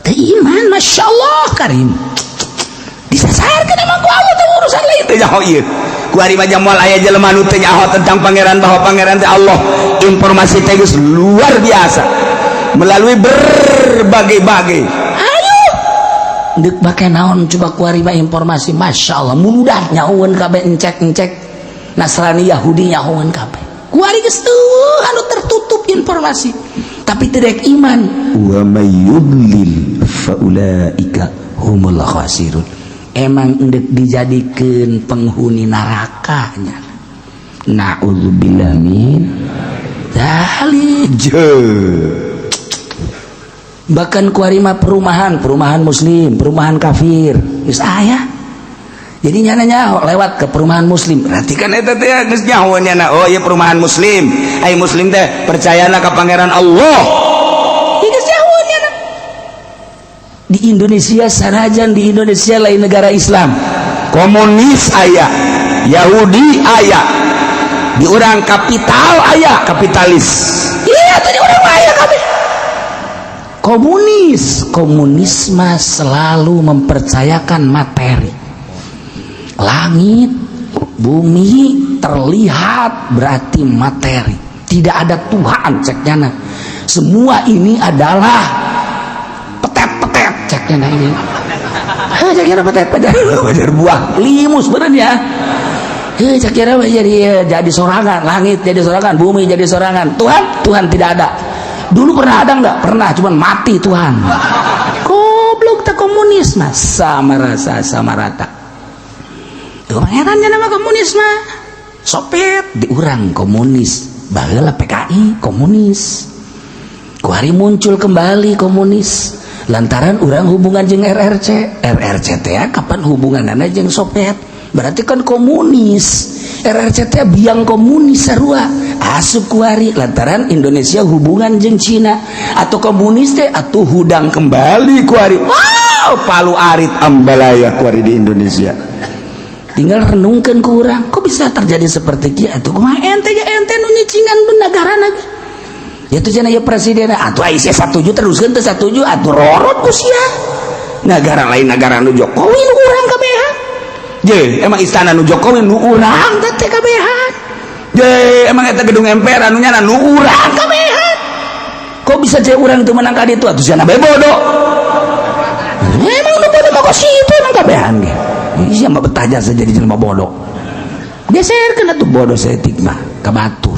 Teu iman, Masya Allah karim. Disasarkan emang ku Allah teh, urusan lain. Teu nyaho ieu. Ku ari mah moal aya jelema nu teu nyaho tentang pangeran, bahwa pangeran teh Allah. Informasi teh geus luar biasa melalui berbagai-bagai. Ayo. Deuk bake naon coba kuari mah informasi, Masya Allah, mudah nyahoeun kabeh, encek-encek Nasrani Yahudi nyahoeun kabeh. Kuari geus teu anu tertutup informasi. Tapi tidak iman. Wa may yudlil faulaika humul khasirun. Emang endek dijadikeun penghuni nerakanya. Na'udzubillah min dzalik. Bahkan kuari mah perumahan, perumahan muslim, perumahan kafir geus aya. Jadi nyana nyaho lewat ke perumahan muslim. Berarti kan eta teh geus nyaho nyana, oh ieu perumahan muslim. Ai muslim teh percayana ka pangeran Allah. Ieu geus nyaho nyana. Di Indonesia, sanajan di Indonesia lain negara Islam, komunis aya, Yahudi aya, di urang kapital aya, kapitalis. Iya, tadi urang mah aya kabeh komunis. Komunisme selalu mempercayakan materi. Langit bumi terlihat berarti materi, tidak ada Tuhan cek nyana. Semua ini adalah petet-petet cek nyana. Ini heh, cek nyana petet-petet wajar buah limus benernya. Heh, cek nyana jadi sorangan, langit jadi sorangan, bumi jadi sorangan. Tuhan, Tuhan tidak ada. Dulu pernah ada nggak? Pernah, cuman mati Tuhan. Goblok tak komunis mah sama rasa sama rata. Tuh pangerannya nama komunis mah Soviet, di urang komunis baheula, PKI komunis. Kuari muncul kembali komunis lantaran urang hubungan jeung RRC. RRC teh kapan hubunganna jeung Soviet? Berarti kan komunis. RRC teh biang komunis sarua asup kuari lantaran Indonesia hubungan jeung Cina atau komunis teh atau hudang kembali kuari. Wow, palu arit ambalaya kuari di Indonesia. Tinggal renungkan ke urang, kok bisa terjadi seperti itu? Atuh kumaha ente ya, ente nu nyicingan negara lagi ya tuh cenah ya presiden atuh ai sia satuju teruskeun teu satuju atuh rorot ku sia. Negara lain, negara nu Jokowi. Jokowi nu urang kabehan. Je, emang istana nu Jokowi nu urang? Urang teh kabehan. Je, emang eta gedung MPR anu nyana nu urang? Kabehan. Kok bisa cek urang teu menang ka ditu? Atuh sia bae bodoh. Emang nu bodoh mah kok situ, emang kabehan ge. Iya mah betah jasa jadi jelema bodoh. Geser kena tuh bodoh saeutik mah ka batur.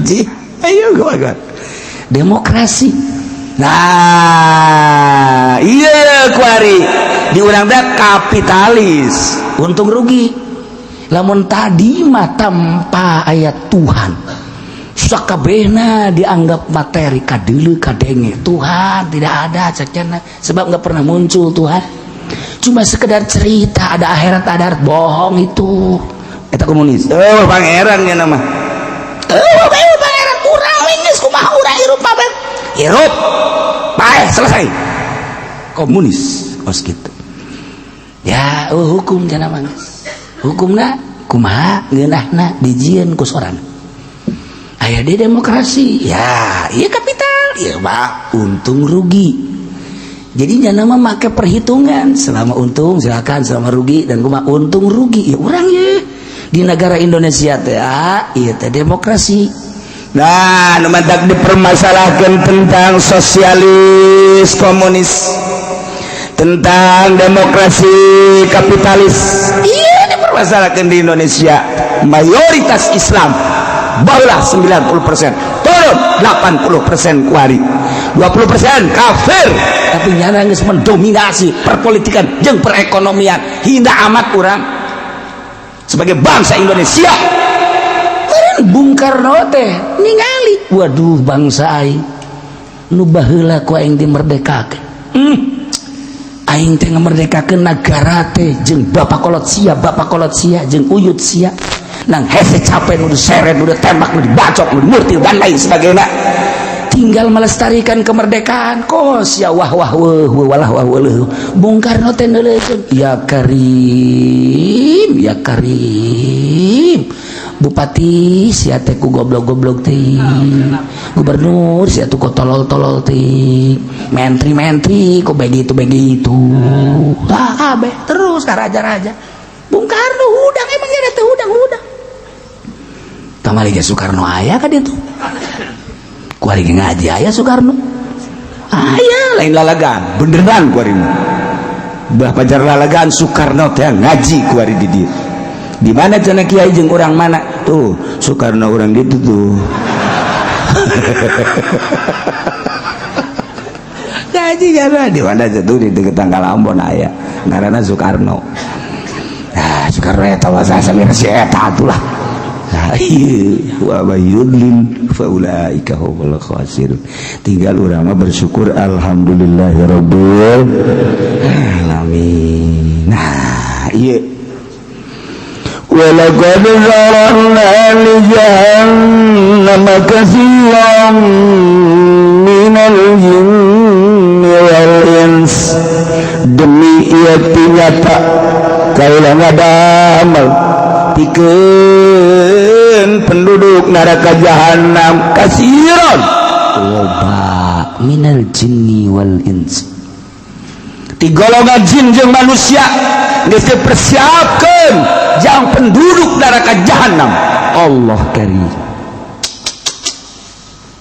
Ji, ayo gua gua. Demokrasi. Nah, iya kuari di urang teh kapitalis. Untung rugi. Lamun tadi mah tanpa ayat Tuhan, sakabehna dianggap materi, kadeuleu kadenge Tuhan tidak ada cek cenah, sebab nggak pernah muncul Tuhan, cuma sekedar cerita ada akhirat, ada akhirat, bohong itu. Eta komunis. Oh, pangeran nya nama. Eh, pangeran urang geus kumaha urang hirup pabe. Hirup bae selesai. Komunis kos gitu ya. Oh, hukum cenah mah geus. Hukumna kumaha ngeunahna dijieun ku sorang. Aya di demokrasi ya, iya kapital ya mah untung rugi. Jadi jangan mah make perhitungan selama untung silakan, selama rugi dan kumaha untung rugi ya. Urang ya di negara Indonesia teh, ah, iya teh demokrasi. Nah, nu matak dipermasalahkan tentang sosialis komunis, tentang demokrasi kapitalis, iya dipermasalahkan di Indonesia mayoritas Islam. Barulah 90% turun, 80% kuari, 20% kafir. Tapi nyana geus mendominasi perpolitikan jeung perekonomian. Hina amat urang sebagai bangsa Indonesia. Meureun Bung Karno teh ningali, waduh, bangsa aing nu baheula ku aing dimerdekakeun. Aing teh ngamerdekakeun nagara teh jeung bapak kolot sia, bapak kolot sia jeung uyut sia. Nang hese capek nu diseret, nu ditembak, nu dibacok, nu dimurtil dan lain sebagainya. Tinggal melestarikan kemerdekaan kos ya wah wah wah walah wah wah. Bung Karno teh neuleukeun, ya Karim, ya Karim. Bupati sia teh ku goblok-goblok teh, gubernur sia tuh ku tolol-tolol teh, menteri-menteri ku begitu begitu, ah kabeh terus ka raja-raja. Bung Karno hudang, emangnya teh hudang hudang. Kamari ge Soekarno aya ka ditu, kuari ge ngaji aya Soekarno aya, Lain lalagan, beneran kuari mah. Bah pajar lalagan, Soekarno teh ngaji kuari di dieu. Di mana cenah kiai, jeung urang mana tuh Soekarno? Urang ditu tuh ngaji karena di mana tuh, di deket Tanggal Ambon aya ngaranna Soekarno. Nah, Soekarno eta wasa samir si eta atulah. Nah, ieu wa may yudlil fa ulaika humul khasirun. Tinggal urang mah bersyukur, alhamdulillahirabbil alamin. Nah, ieu ولقد ذرأنا لجهنم كثيرا من الجن والإنس. Demi ieu nyata kaula ngadamel pikeun penduduk neraka jahanam, kasiron loba, minal jinni wal ins, ti golongan jin jeung manusia geus dipersiapkeun jang penduduk neraka jahanam. Allah karim,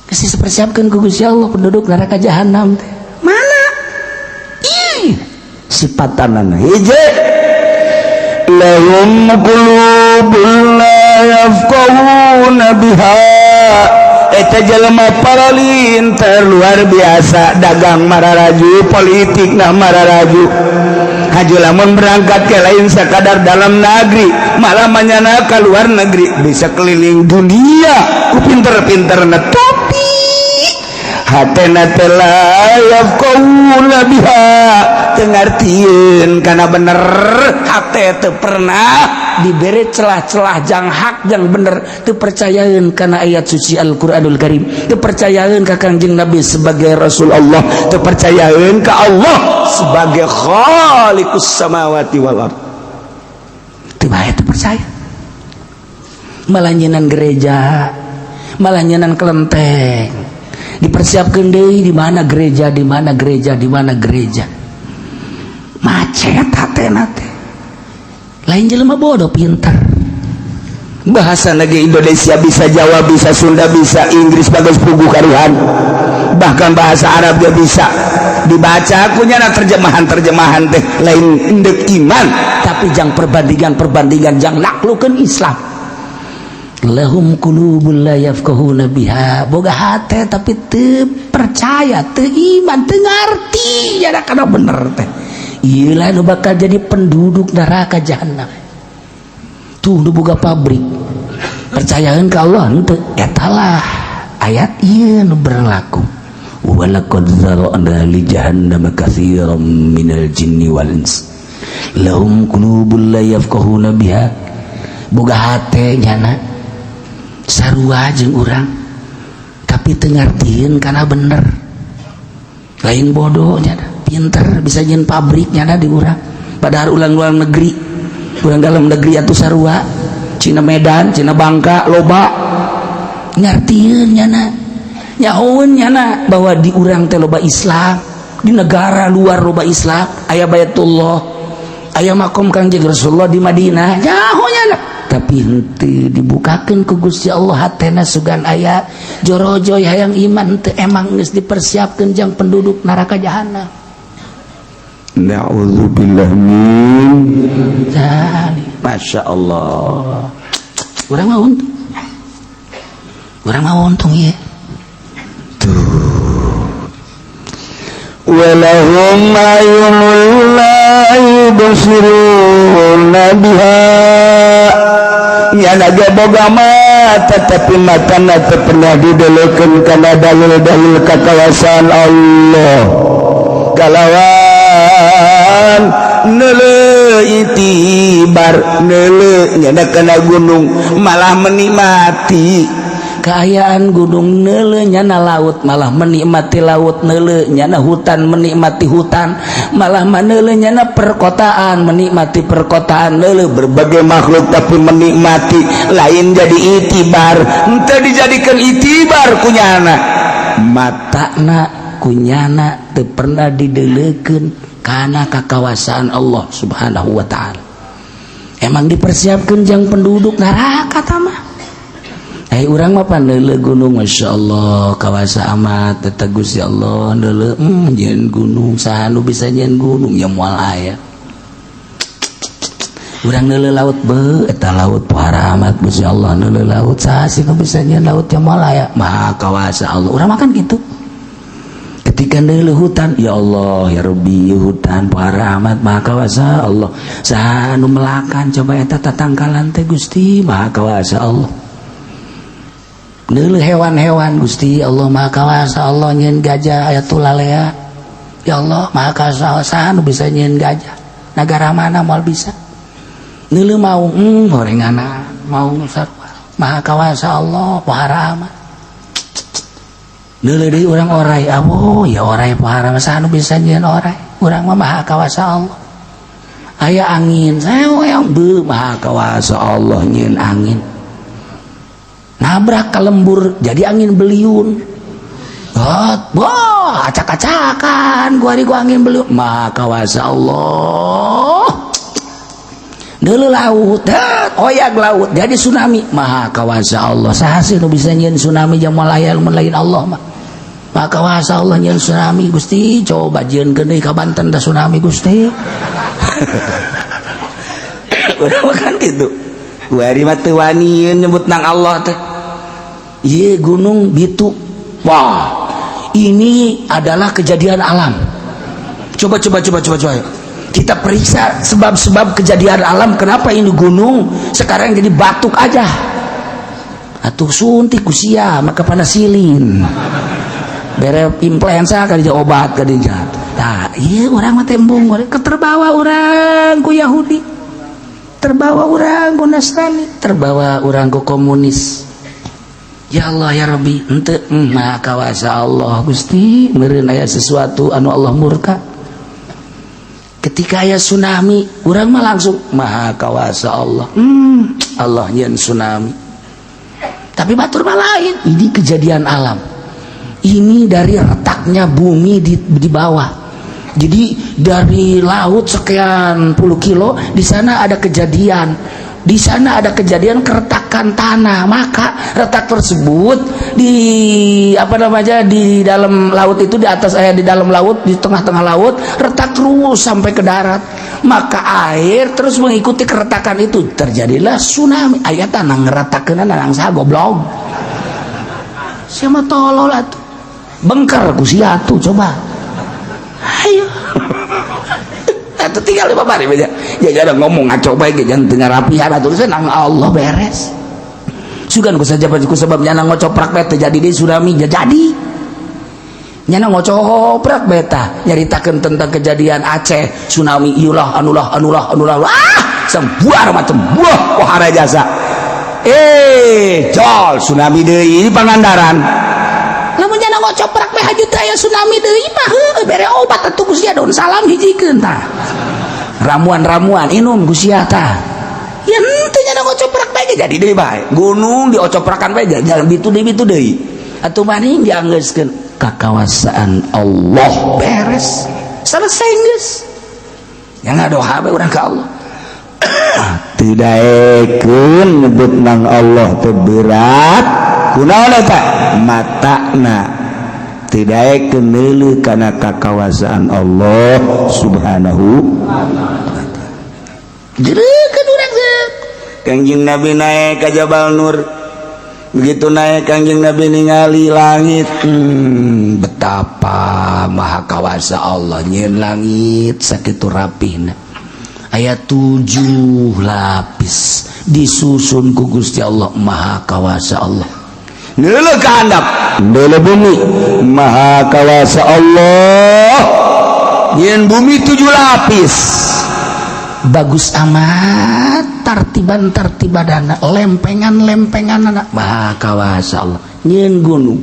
geus dipersiapkeun ku Gusti Allah penduduk neraka jahanam teh. Mana ih sipatanana hiji, lahum qulubun la yafqahuna biha. Eta jelema paralinter luar biasa, dagang mararaju, politik nah mararaju. Haju lamun berangkat ke lain sekadar dalam negeri, malah manyana ke luar negeri, bisa keliling dunia ku pinter-pinter. Tapi hatena teh la yafqahuna biha, teu ngartieun kana bener. Hate teu pernah diberi celah-celah jang hak, jang bener. Teu percayaeun kana ayat suci Al-Qur'anul Karim, teu percayaeun ka Kangjeng Nabi sebagai Rasul Allah, teu percayaeun ka Allah sebagai khaliqus samawati wal ard. Teu bae teu percaya, malah nyenan gereja, malah nyenan kelenteng. Dipersiapkan deui di mana gereja, di mana gereja, di mana gereja. Macet hatena teh. Lain jelema bodoh, pinter. Bahasa negeri Indonesia bisa, Jawa bisa, Sunda bisa, Inggris bagus puguh karuhan, bahkan bahasa Arab dia bisa dibaca kunya. Terjemahan terjemahan teh lain indek iman, tapi jang perbandingan perbandingan, jang naklukeun Islam. Lahum qulubul la yafqahuna biha, boga hate tapi teu percaya, teu iman, teu ngarti ya kana bener teh. Ieu lah nu bakal jadi penduduk neraka jahanam. Tuh nu boga pabrik percayaeun ka Allah henteu, eta lah ayat ieu nu berlaku. Walaqad zara'na li jahannama katsiran minal jinni wal ins lahum qulubul la yafqahuna biha. Boga hate nyana sarua jeung urang, tapi teu ngartieun kana bener. Lain bodoh nyana, pinter, bisa nyeun pabrik nyana di urang. Padahal ulang-ulang negeri, urang dalam negeri atuh sarua, Cina Medan, Cina Bangka loba ngartieun nyana, nyahoeun nyana bahwa di urang teh loba Islam, di negara luar loba Islam, aya Baitullah, aya makom Kangjeng Rasulullah di Madinah, nyaho nyana. Tapi henteu dibukakeun ku Gusti Allah hatena, sugan aya jorojoy hayang iman teu. Emang geus dipersiapkeun jang penduduk neraka jahanam. Na'udzubillah min dzalik. Masya Allah. Urang mah untung, urang mah untung ya. Tuh. Walahum a'yunun la yubsiruna biha. Nyana ge boga mata, tapi matana teu pernah didelekeun kana dalil-dalil kakawasan Allah. Kalawan hutan, neuleu itibar, neuleu nyana kana gunung, malah menikmati Keayaan gunung, neuleu nyana laut, malah menikmati laut, neuleu nyana hutan, menikmati hutan, malah maneuleu nyana perkotaan, menikmati perkotaan, neuleu berbagai makhluk tapi menikmati, lain jadi itibar, henteu dijadikan itibar kunyana. Matana kunyana teu pernah dideleukeun kana kakawasaan Allah Subhanahu wa Ta'ala. Emang dipersiapkan jang penduduk neraka mah. Eh, urang mah paneuleu gunung, Masya Allah, kawasa amat eta Gusti Allah. Neuleu, nyieun gunung, saha nu bisa nyieun gunung? Ya moal aya. Urang neuleu laut, be eta laut pohara amat Gusti Allah. Neuleu laut, saha sih nu bisa nyieun laut? Ya moal aya. Maha kawasa Allah. Urang makan gitu. Ketika neuleu hutan, ya Allah ya Rabbi, hutan pohara amat, maha kawasa Allah. Saha nu melakan coba eta tatangkalan teh? Gusti, maha kawasa Allah. Neuleu hewan-hewan, Gusti Allah, maha kawasa Allah nyieun gajah aya tulalea. Ya Allah, maha kawasa. Saha nu bisa nyieun gajah? Negara mana moal bisa. Neuleu maung, gorengana maung sarua, maha kawasa Allah, pohara amat. Neuleu deui urang orai, abo ya orai pohara, saha nu bisa nyieun orai? Urang mah maha kawasa Allah. Aya angin saya yang be, maha kawasa Allah nyieun angin, nabrak ke lembur jadi angin beliung. Oh, wah, acak-acakan gua gua angin beliung, maha kawasa Allah. Dulu laut, oyak laut jadi tsunami, maha kawasa Allah. Saha sih nu bisa nyieun tsunami? Jang moal aya lain Allah mah. Maha kawasa Allah nyieun tsunami. Gusti, coba jieunkeun deui ka Banten da tsunami, Gusti. Udah makan gitu. Wari mah teu wani nyebut nang Allah teh. Ieu gunung bitu. Wah, ini adalah kejadian alam. Coba, coba, coba, coba, coba. Kita periksa sebab-sebab kejadian alam, kenapa ini gunung sekarang jadi batuk aja. Atuh suntik ku sia maka panasilin. Bere influenza kali obat kali. Nah, iya urang mah tembung keterbawa urang ku Yahudi, terbawa urang ku Nasrani, terbawa urang ku komunis. Ya Allah ya Rabbi, ente maha kawasa Allah. Gusti, meureun aya sesuatu anu Allah murka. Ketika aya tsunami, urang mah langsung maha kawasa Allah, Allah nyieun tsunami. Tapi batur mah lain, ini kejadian alam, ini dari retaknya bumi di bawah. Jadi dari laut sekian puluh kilo di sana ada kejadian, di sana ada kejadian keretakan tanah. Maka retak tersebut di apa namanya, di dalam laut itu, di atas, di dalam laut, di tengah-tengah laut, retak terus sampai ke darat. Maka air terus mengikuti keretakan itu, terjadilah tsunami. Aya tanah ngeretakeun nang saha, goblok? Siapa tolol atuh, bengker ku sia tuh. Coba ayo atau tinggal lima bari aja ya, ada ngomong ngaco baik, jangan tengah rapihan atuh. Nang Allah beres. Sugan ku saja ku sebab nyana ngocoprak bae terjadi di tsunami, jadi nyana ngocoprak beta nyaritakeun tentang kejadian Aceh tsunami, iulah anulah anulah anulah, ah sebuah macam buah pohara jasa, eh jol tsunami deui ini Pangandaran. Lamun nyana ngocoprak bae haju teh aya tsunami deui mah, heueuh, bere obat atuh ku sia, daun salam hijikeun tah, ramuan-ramuan inum ku sia tah. Ya henteu, nyana ngocoprak bae jadi deui bae gunung diocoprakan bae jalan bitu deui, bitu deui. Atuh maning dianggeuskeun kakawasaan Allah, beres, selesai geus. Ya ngadoa bae urang ka Allah. Tidak nyebut nang Allah teh berat, kunaon eta? Matana tidak neuleu kana kakawasaan Allah Subhanahu. Jeurekeun urang zeuk. Kangjeng Nabi naik ke Jabal Nur. Begitu naik, Kangjeng Nabi ningali langit, betapa maha kawasa Allah nyieun langit sakitu rapihna, aya tujuh lapis disusun ku Gusti Allah. Maha kawasa Allah. Neuleuh ka handap, neuleuh bumi, maha kawasa Allah. Nyieun bumi tujuh lapis. Bagus amat tartiban tartibadana, lempengan lempengan anak. Maha kawasa Allah. Nyieun gunung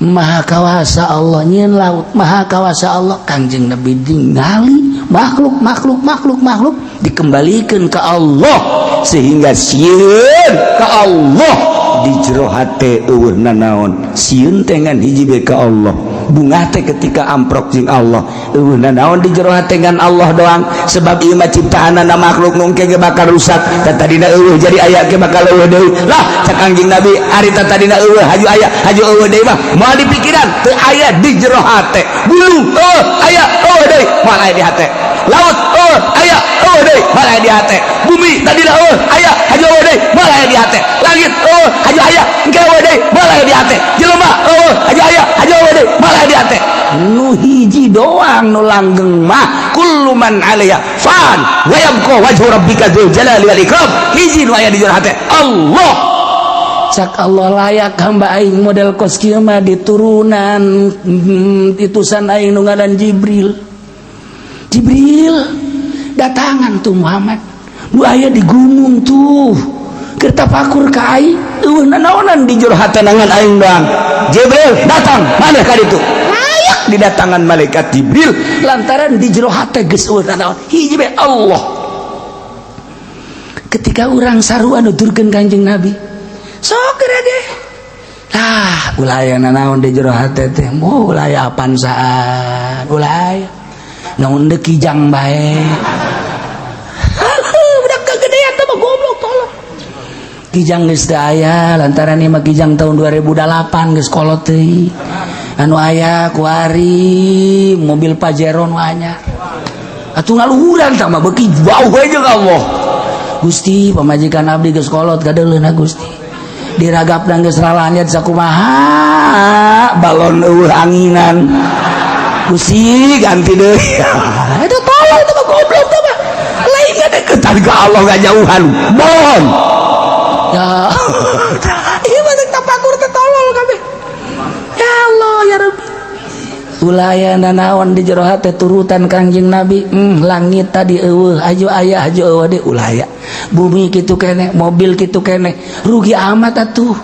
Maha kawasa Allah, nyieun laut Maha kawasa Allah. Kangjeng Nabi ningali makhluk makhluk makhluk makhluk dikembalikan ke Allah, sehingga sieun ka Allah. Di jero hate euweuh nanaon, sieun teh ngan hiji be ka Allah, bungah teh ketika amprok jeung Allah. Euweuh nanaon di jero hate ngan Allah doang, sebab ieu mah ciptaanana makhluk nu engke ge bakal rusak. Tadina euweuh jadi aya ge bakal euweuh deui. Lah, cak Kangjeng Nabi, ari tadina euweuh haju aya, haju euweuh deui mah moal di pikiran, teu aya di jero hate. Gunung euweuh aya, euweuh deui, moal aya di hate. Laut euweuh aya, euweuh deui, moal aya di hate. Bumi tadina euweuh aya, haju euweuh deui, moal aya di hate. Langit euweuh haju aya, engke euweuh deui, moal aya di hate. Jelema euweuh haju aya, haju euweuh deui, moal aya di hate. Nu hiji doang nu langgeng mah kullu man 'alaiha fan wa yabqa wajhu rabbika dzul jalali wal ikram. Hiji nu aya di jero hate, Allah. Cak Allah, layak hamba aing model kos kieu mah diturunan itusan aing nu ngaran Jibril. Jibril datangan tuh Muhammad nu aya di gunung tuh keur tapakur ka aing, euweuh nanaonan di jero hate ngan aing doang. Jibril datang maneh ka ditu, layak didatangan malaikat Jibril. Lantaran di jero hate geus euweuh nanaon, hiji be Allah. Ketika urang sarua nuturkeun Kanjeng Nabi, sok ge lah ulah aya nanaon di jero hate teh, moh ulah aya apansaan, ulah aya naon deuk kijang bae. Budak kegedean teh mah goblok, tolong. Kijang geus teu aya lantaran ieu mah kijang tahun 2008 geus kolot teuing. Anu aya kuari mobil Pajero nu anyar atuh ngaluhuran tah mah beuki jauh we jeung Allah. Gusti, pamajikan abdi geus kolot, kadeuleuna Gusti, diragapna geus ralanyat sakumaha, balon euweuh anginan. Gusti, ganti deui. Itu tolol itu mah, goblok teh mah, lain deketan ke Allah ngajauhan mohon. Ya, ieu mah tapakur teh tolol kabeh. Ya Allah, ya Rabbi, ulah aya nanaon di jero hate turutan Kangjeng Nabi. Langit tadi euweuh aju aya, haju euweuh deui, ulah aya. Bumi kitu keneh, mobil kitu keneh. Rugi amat atuh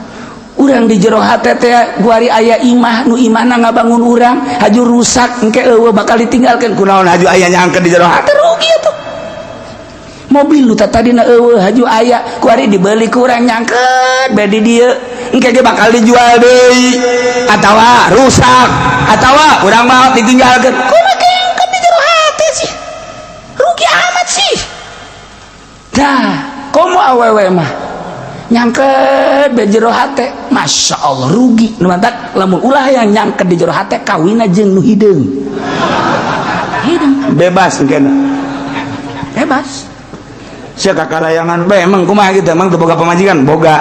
urang di jero hate teh. Kuari aya imah, nu imahna ngabangun urang, haju rusak, engke euweuh bakal ditinggalkeun. Kunaon haju aya nyangkeun di jero hate? Rugi atuh. Mobil nu tadina euweuh haju aya, kuari dibeli ku urang, nyangkeut bae di dieu, engke ge bakal dijual deui atawa rusak atawa urang mah ditinggalkeun. Kumaha kengkeun di jero hate sih? Rugi amat sih. Dah komo awewe mah nyangket be jero hate, Masya Allah, rugi. Nu mantak lamun ulah yang nyangket di jero hate, kawina jeung nu hideung hideung. Bebas engke. Bebas. Sia kakalayangan bae emang kumaha gitu? Emang teu boga pamajikan? Boga.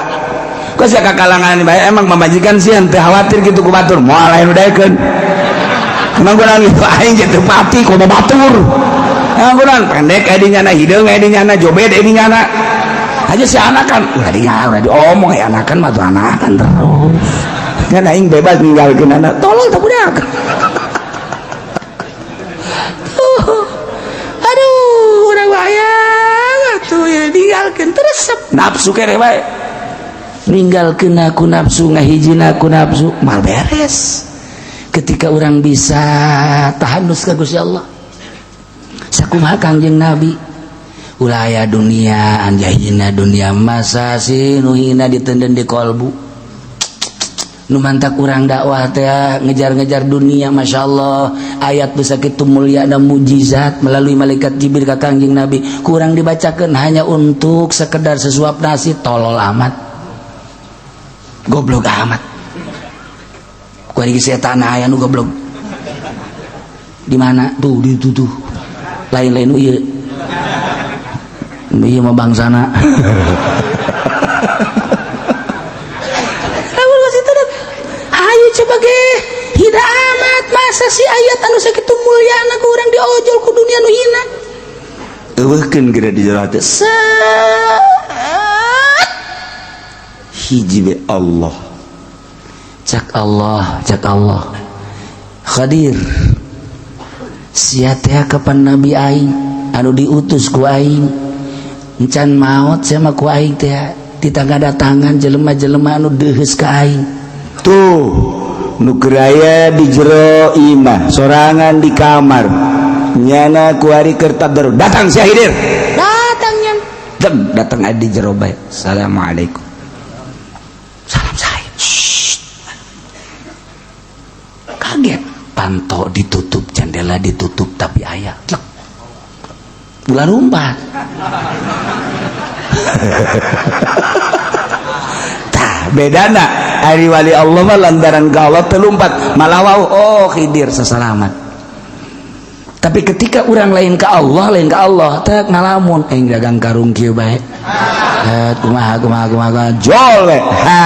Kok sia kakalangan bae emang pamajikan sieun teu khawatir gitu ku batur? Moal lain udaekeun. Emang kunaon gitu? Aing teu pati kudu batur. Emang kunaon? Pendek aya di nyana, hideung aya di nyana, jobed aya di nyana aja. Si anakan ulah di ulah diomong ya, anakan mah tuh anakan terus kan. Aing bebas ninggalkeun anak. Tolol tak budak. Tuh. Aduh, urang wayang atuh ya ninggalkeun terus nafsu kere bae. Ninggalkeun aku nafsu, ngahijina aku nafsu, mal beres. Ketika orang bisa tahanus ka Gusti Allah, sakumaha Kangjeng Nabi, ulah aya dunia anjahina dunia. Masa sih nu hina ditenden di kolbu? Nu mantak kurang dakwah teh ngejar-ngejar dunia. Masya Allah, ayat bisa kitu mulia dan mujizat melalui malaikat Jibril ka Kangjeng Nabi kurang dibacakan hanya untuk sekedar sesuap nasi. Tolol amat, goblok amat. Kuari setan aya nu goblok di mana tuh? Di itu tuh, lain-lain nu ieu, ieu mah bangsana. Lamun geus itu, ayo coba ge hina amat. Masa sih ayat anu sakitu mulyana ku urang diojol ku dunia nu hina? Euweuhkeun geura di jero hate. Set. Hiji be Allah. Cak Allah, cak Allah, Khadir. Sia teh kapan nabi aing anu diutus ku aing, encan maot sia mah ku aing teh ditangga datangan jelema-jelema anu deuheus ka aing. Tuh nu keur aya di jero imah sorangan di kamar, nyana kuari keur tadarus, datang si Hidir. Datangnya. Deng, datang aya di jero bae. Assalamualaikum. Salam saya. Shh. Kaget, panto ditutup, jendela ditutup, tapi aya tlek. Ulah lumpat. Tah bedana ari wali Allah mah lantaran ka Allah teu lumpat, malah wau, oh Khidir sesalamat. Tapi ketika orang lain ke Allah, lain ke Allah teh ngalamun aing dagang karung kieu bae. Eh, kumaha kumaha kumaha kumaha. Jol we. Ha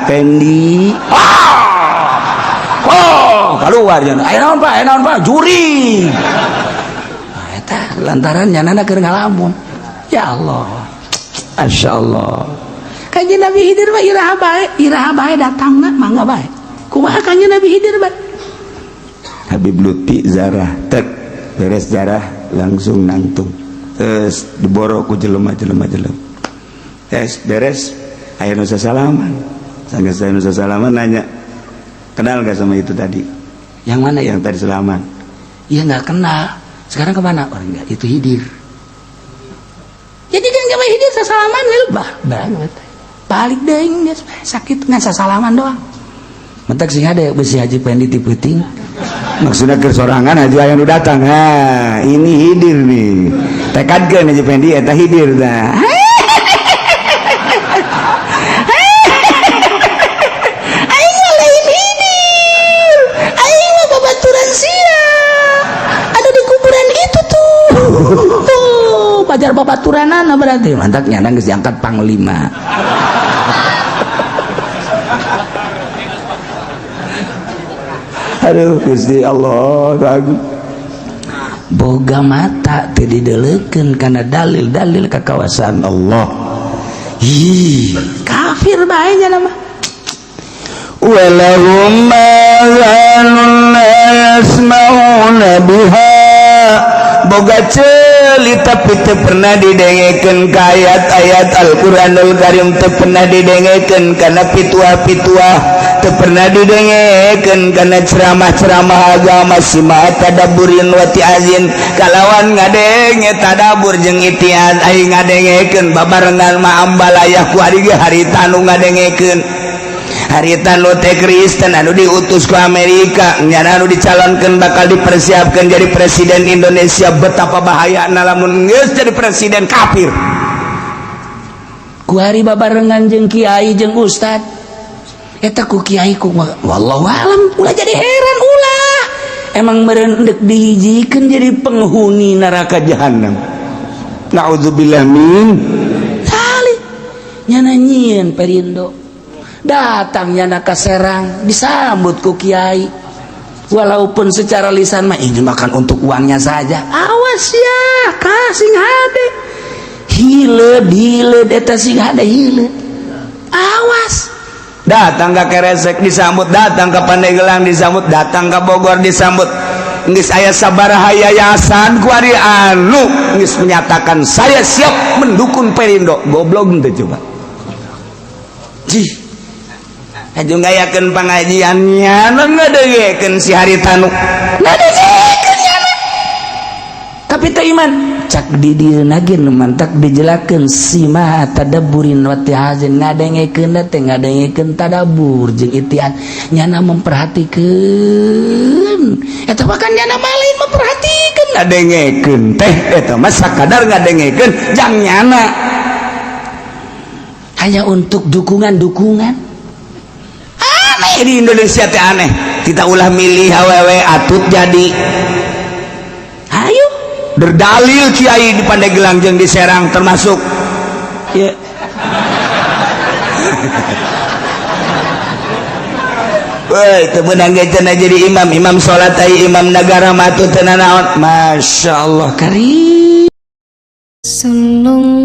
Pendi, ah oh keluar jan, aya naon Pak, aya naon Pak, juri. Nah, eta lantaran nyanana keur ngalamun. Ya Allah, Masya Allah. Kanjeng Nabi Khidir mah iraha bae, iraha bae datangna, mangga bae. Kumaha Kanjeng Nabi Khidir bae? Habib Lutfi zarah, tek beres zarah langsung nangtung, terus diboro ku jelema-jelema jelema, tes beres aya nu sasalaman, sanggeus aya nu sasalaman nanya, kenal gak sama itu tadi? Yang mana? Yang tadi salaman. Iya, nggak kenal. Sekarang kemana? Orang enggak, itu Khidir. Jadi kan sama Khidir sasalaman we bah banget. Balik deui geus sakit ngan sasalaman doang. Mentak sing ada besi Haji Pendi ti peuting. Maksudnya keur sorangan aja aya nu datang, ha ini Hidir nih, tekadkeun Haji Pendi eta Hidir tah. Aing mah lain Khidir. Aing mah babaturan sia. Ada di kuburan itu tuh. Tuh, pajar babaturanana berarti. Mantak nyana geus diangkat panglima. Aduh Gusti Allah bagus. Boga mata teu dideulekeun kana dalil-dalil kakawasan Allah. Ih, kafir bae nya mah. Walahum azanun la yasma'una biha, boga ceuli tapi teu pernah didengekeun ka ayat-ayat Al-Qur'anul Karim, teu pernah didengekeun kana pituah-pituah, teu pernah didengekeun kana ceramah-ceramah agama, sima tadabburin wa tiazin kalawan ngadenge tadabbur jeung itiaz. Aing ngadengekeun babarengan ma ambalayah ku ari ge harita nu ngadengekeun harita nu teh Kristen anu diutus ke Amerika, nyana anu dicalonkeun bakal dipersiapkan jadi presiden Indonesia. Betapa bahaya lamun geus jadi presiden kafir. Ku hari babarengan jeung kiai jeung ustad eta ku kiai ku wallahu alam, ulah jadi heran, ulah emang meureun deuk dihijikeun jadi penghuni neraka jahanam. Naudzubillah min tali. Nyana nyieun Perindo datang nyana ka Serang disambut ku kiai, walaupun secara lisan mah ini makan untuk uangnya saja. Awas ya kasing hade hileud hileud eta sing hade hileud, awas. Datang ke Keresek disambut, datang ke Pandeglang disambut, datang ke Bogor disambut. Geus aya sabaraha yayasan ku ari anu geus menyatakan saya siap mendukung Perindo. Goblok teu coba. Jih. Aju ngayakeun pangajian nyana ngadengekeun si Haritanu. Ngadengekeun nyana. Tapi teu iman, cak di dieuna ge nu mantak dijelakeun sima tadabburin wa tihazin, ngadengekeun teh ngadengekeun tadabbur jeung itian, nyana memperhatikeun eta mah kan nyana mah lain memperhatikeun. Ngadengekeun teh eta mah sakadar ngadengekeun jang nyana hanya untuk dukungan-dukungan. Aneh di Indonesia teh aneh, kita ulah milih awewe atut jadi ayo berdalil kiai di Pandeglang jeung di Serang termasuk ya. Woi, teu meunang ge cenah jadi imam, imam salat ai imam negara mah teu nanaon. Masya Allah karim. Sallallahu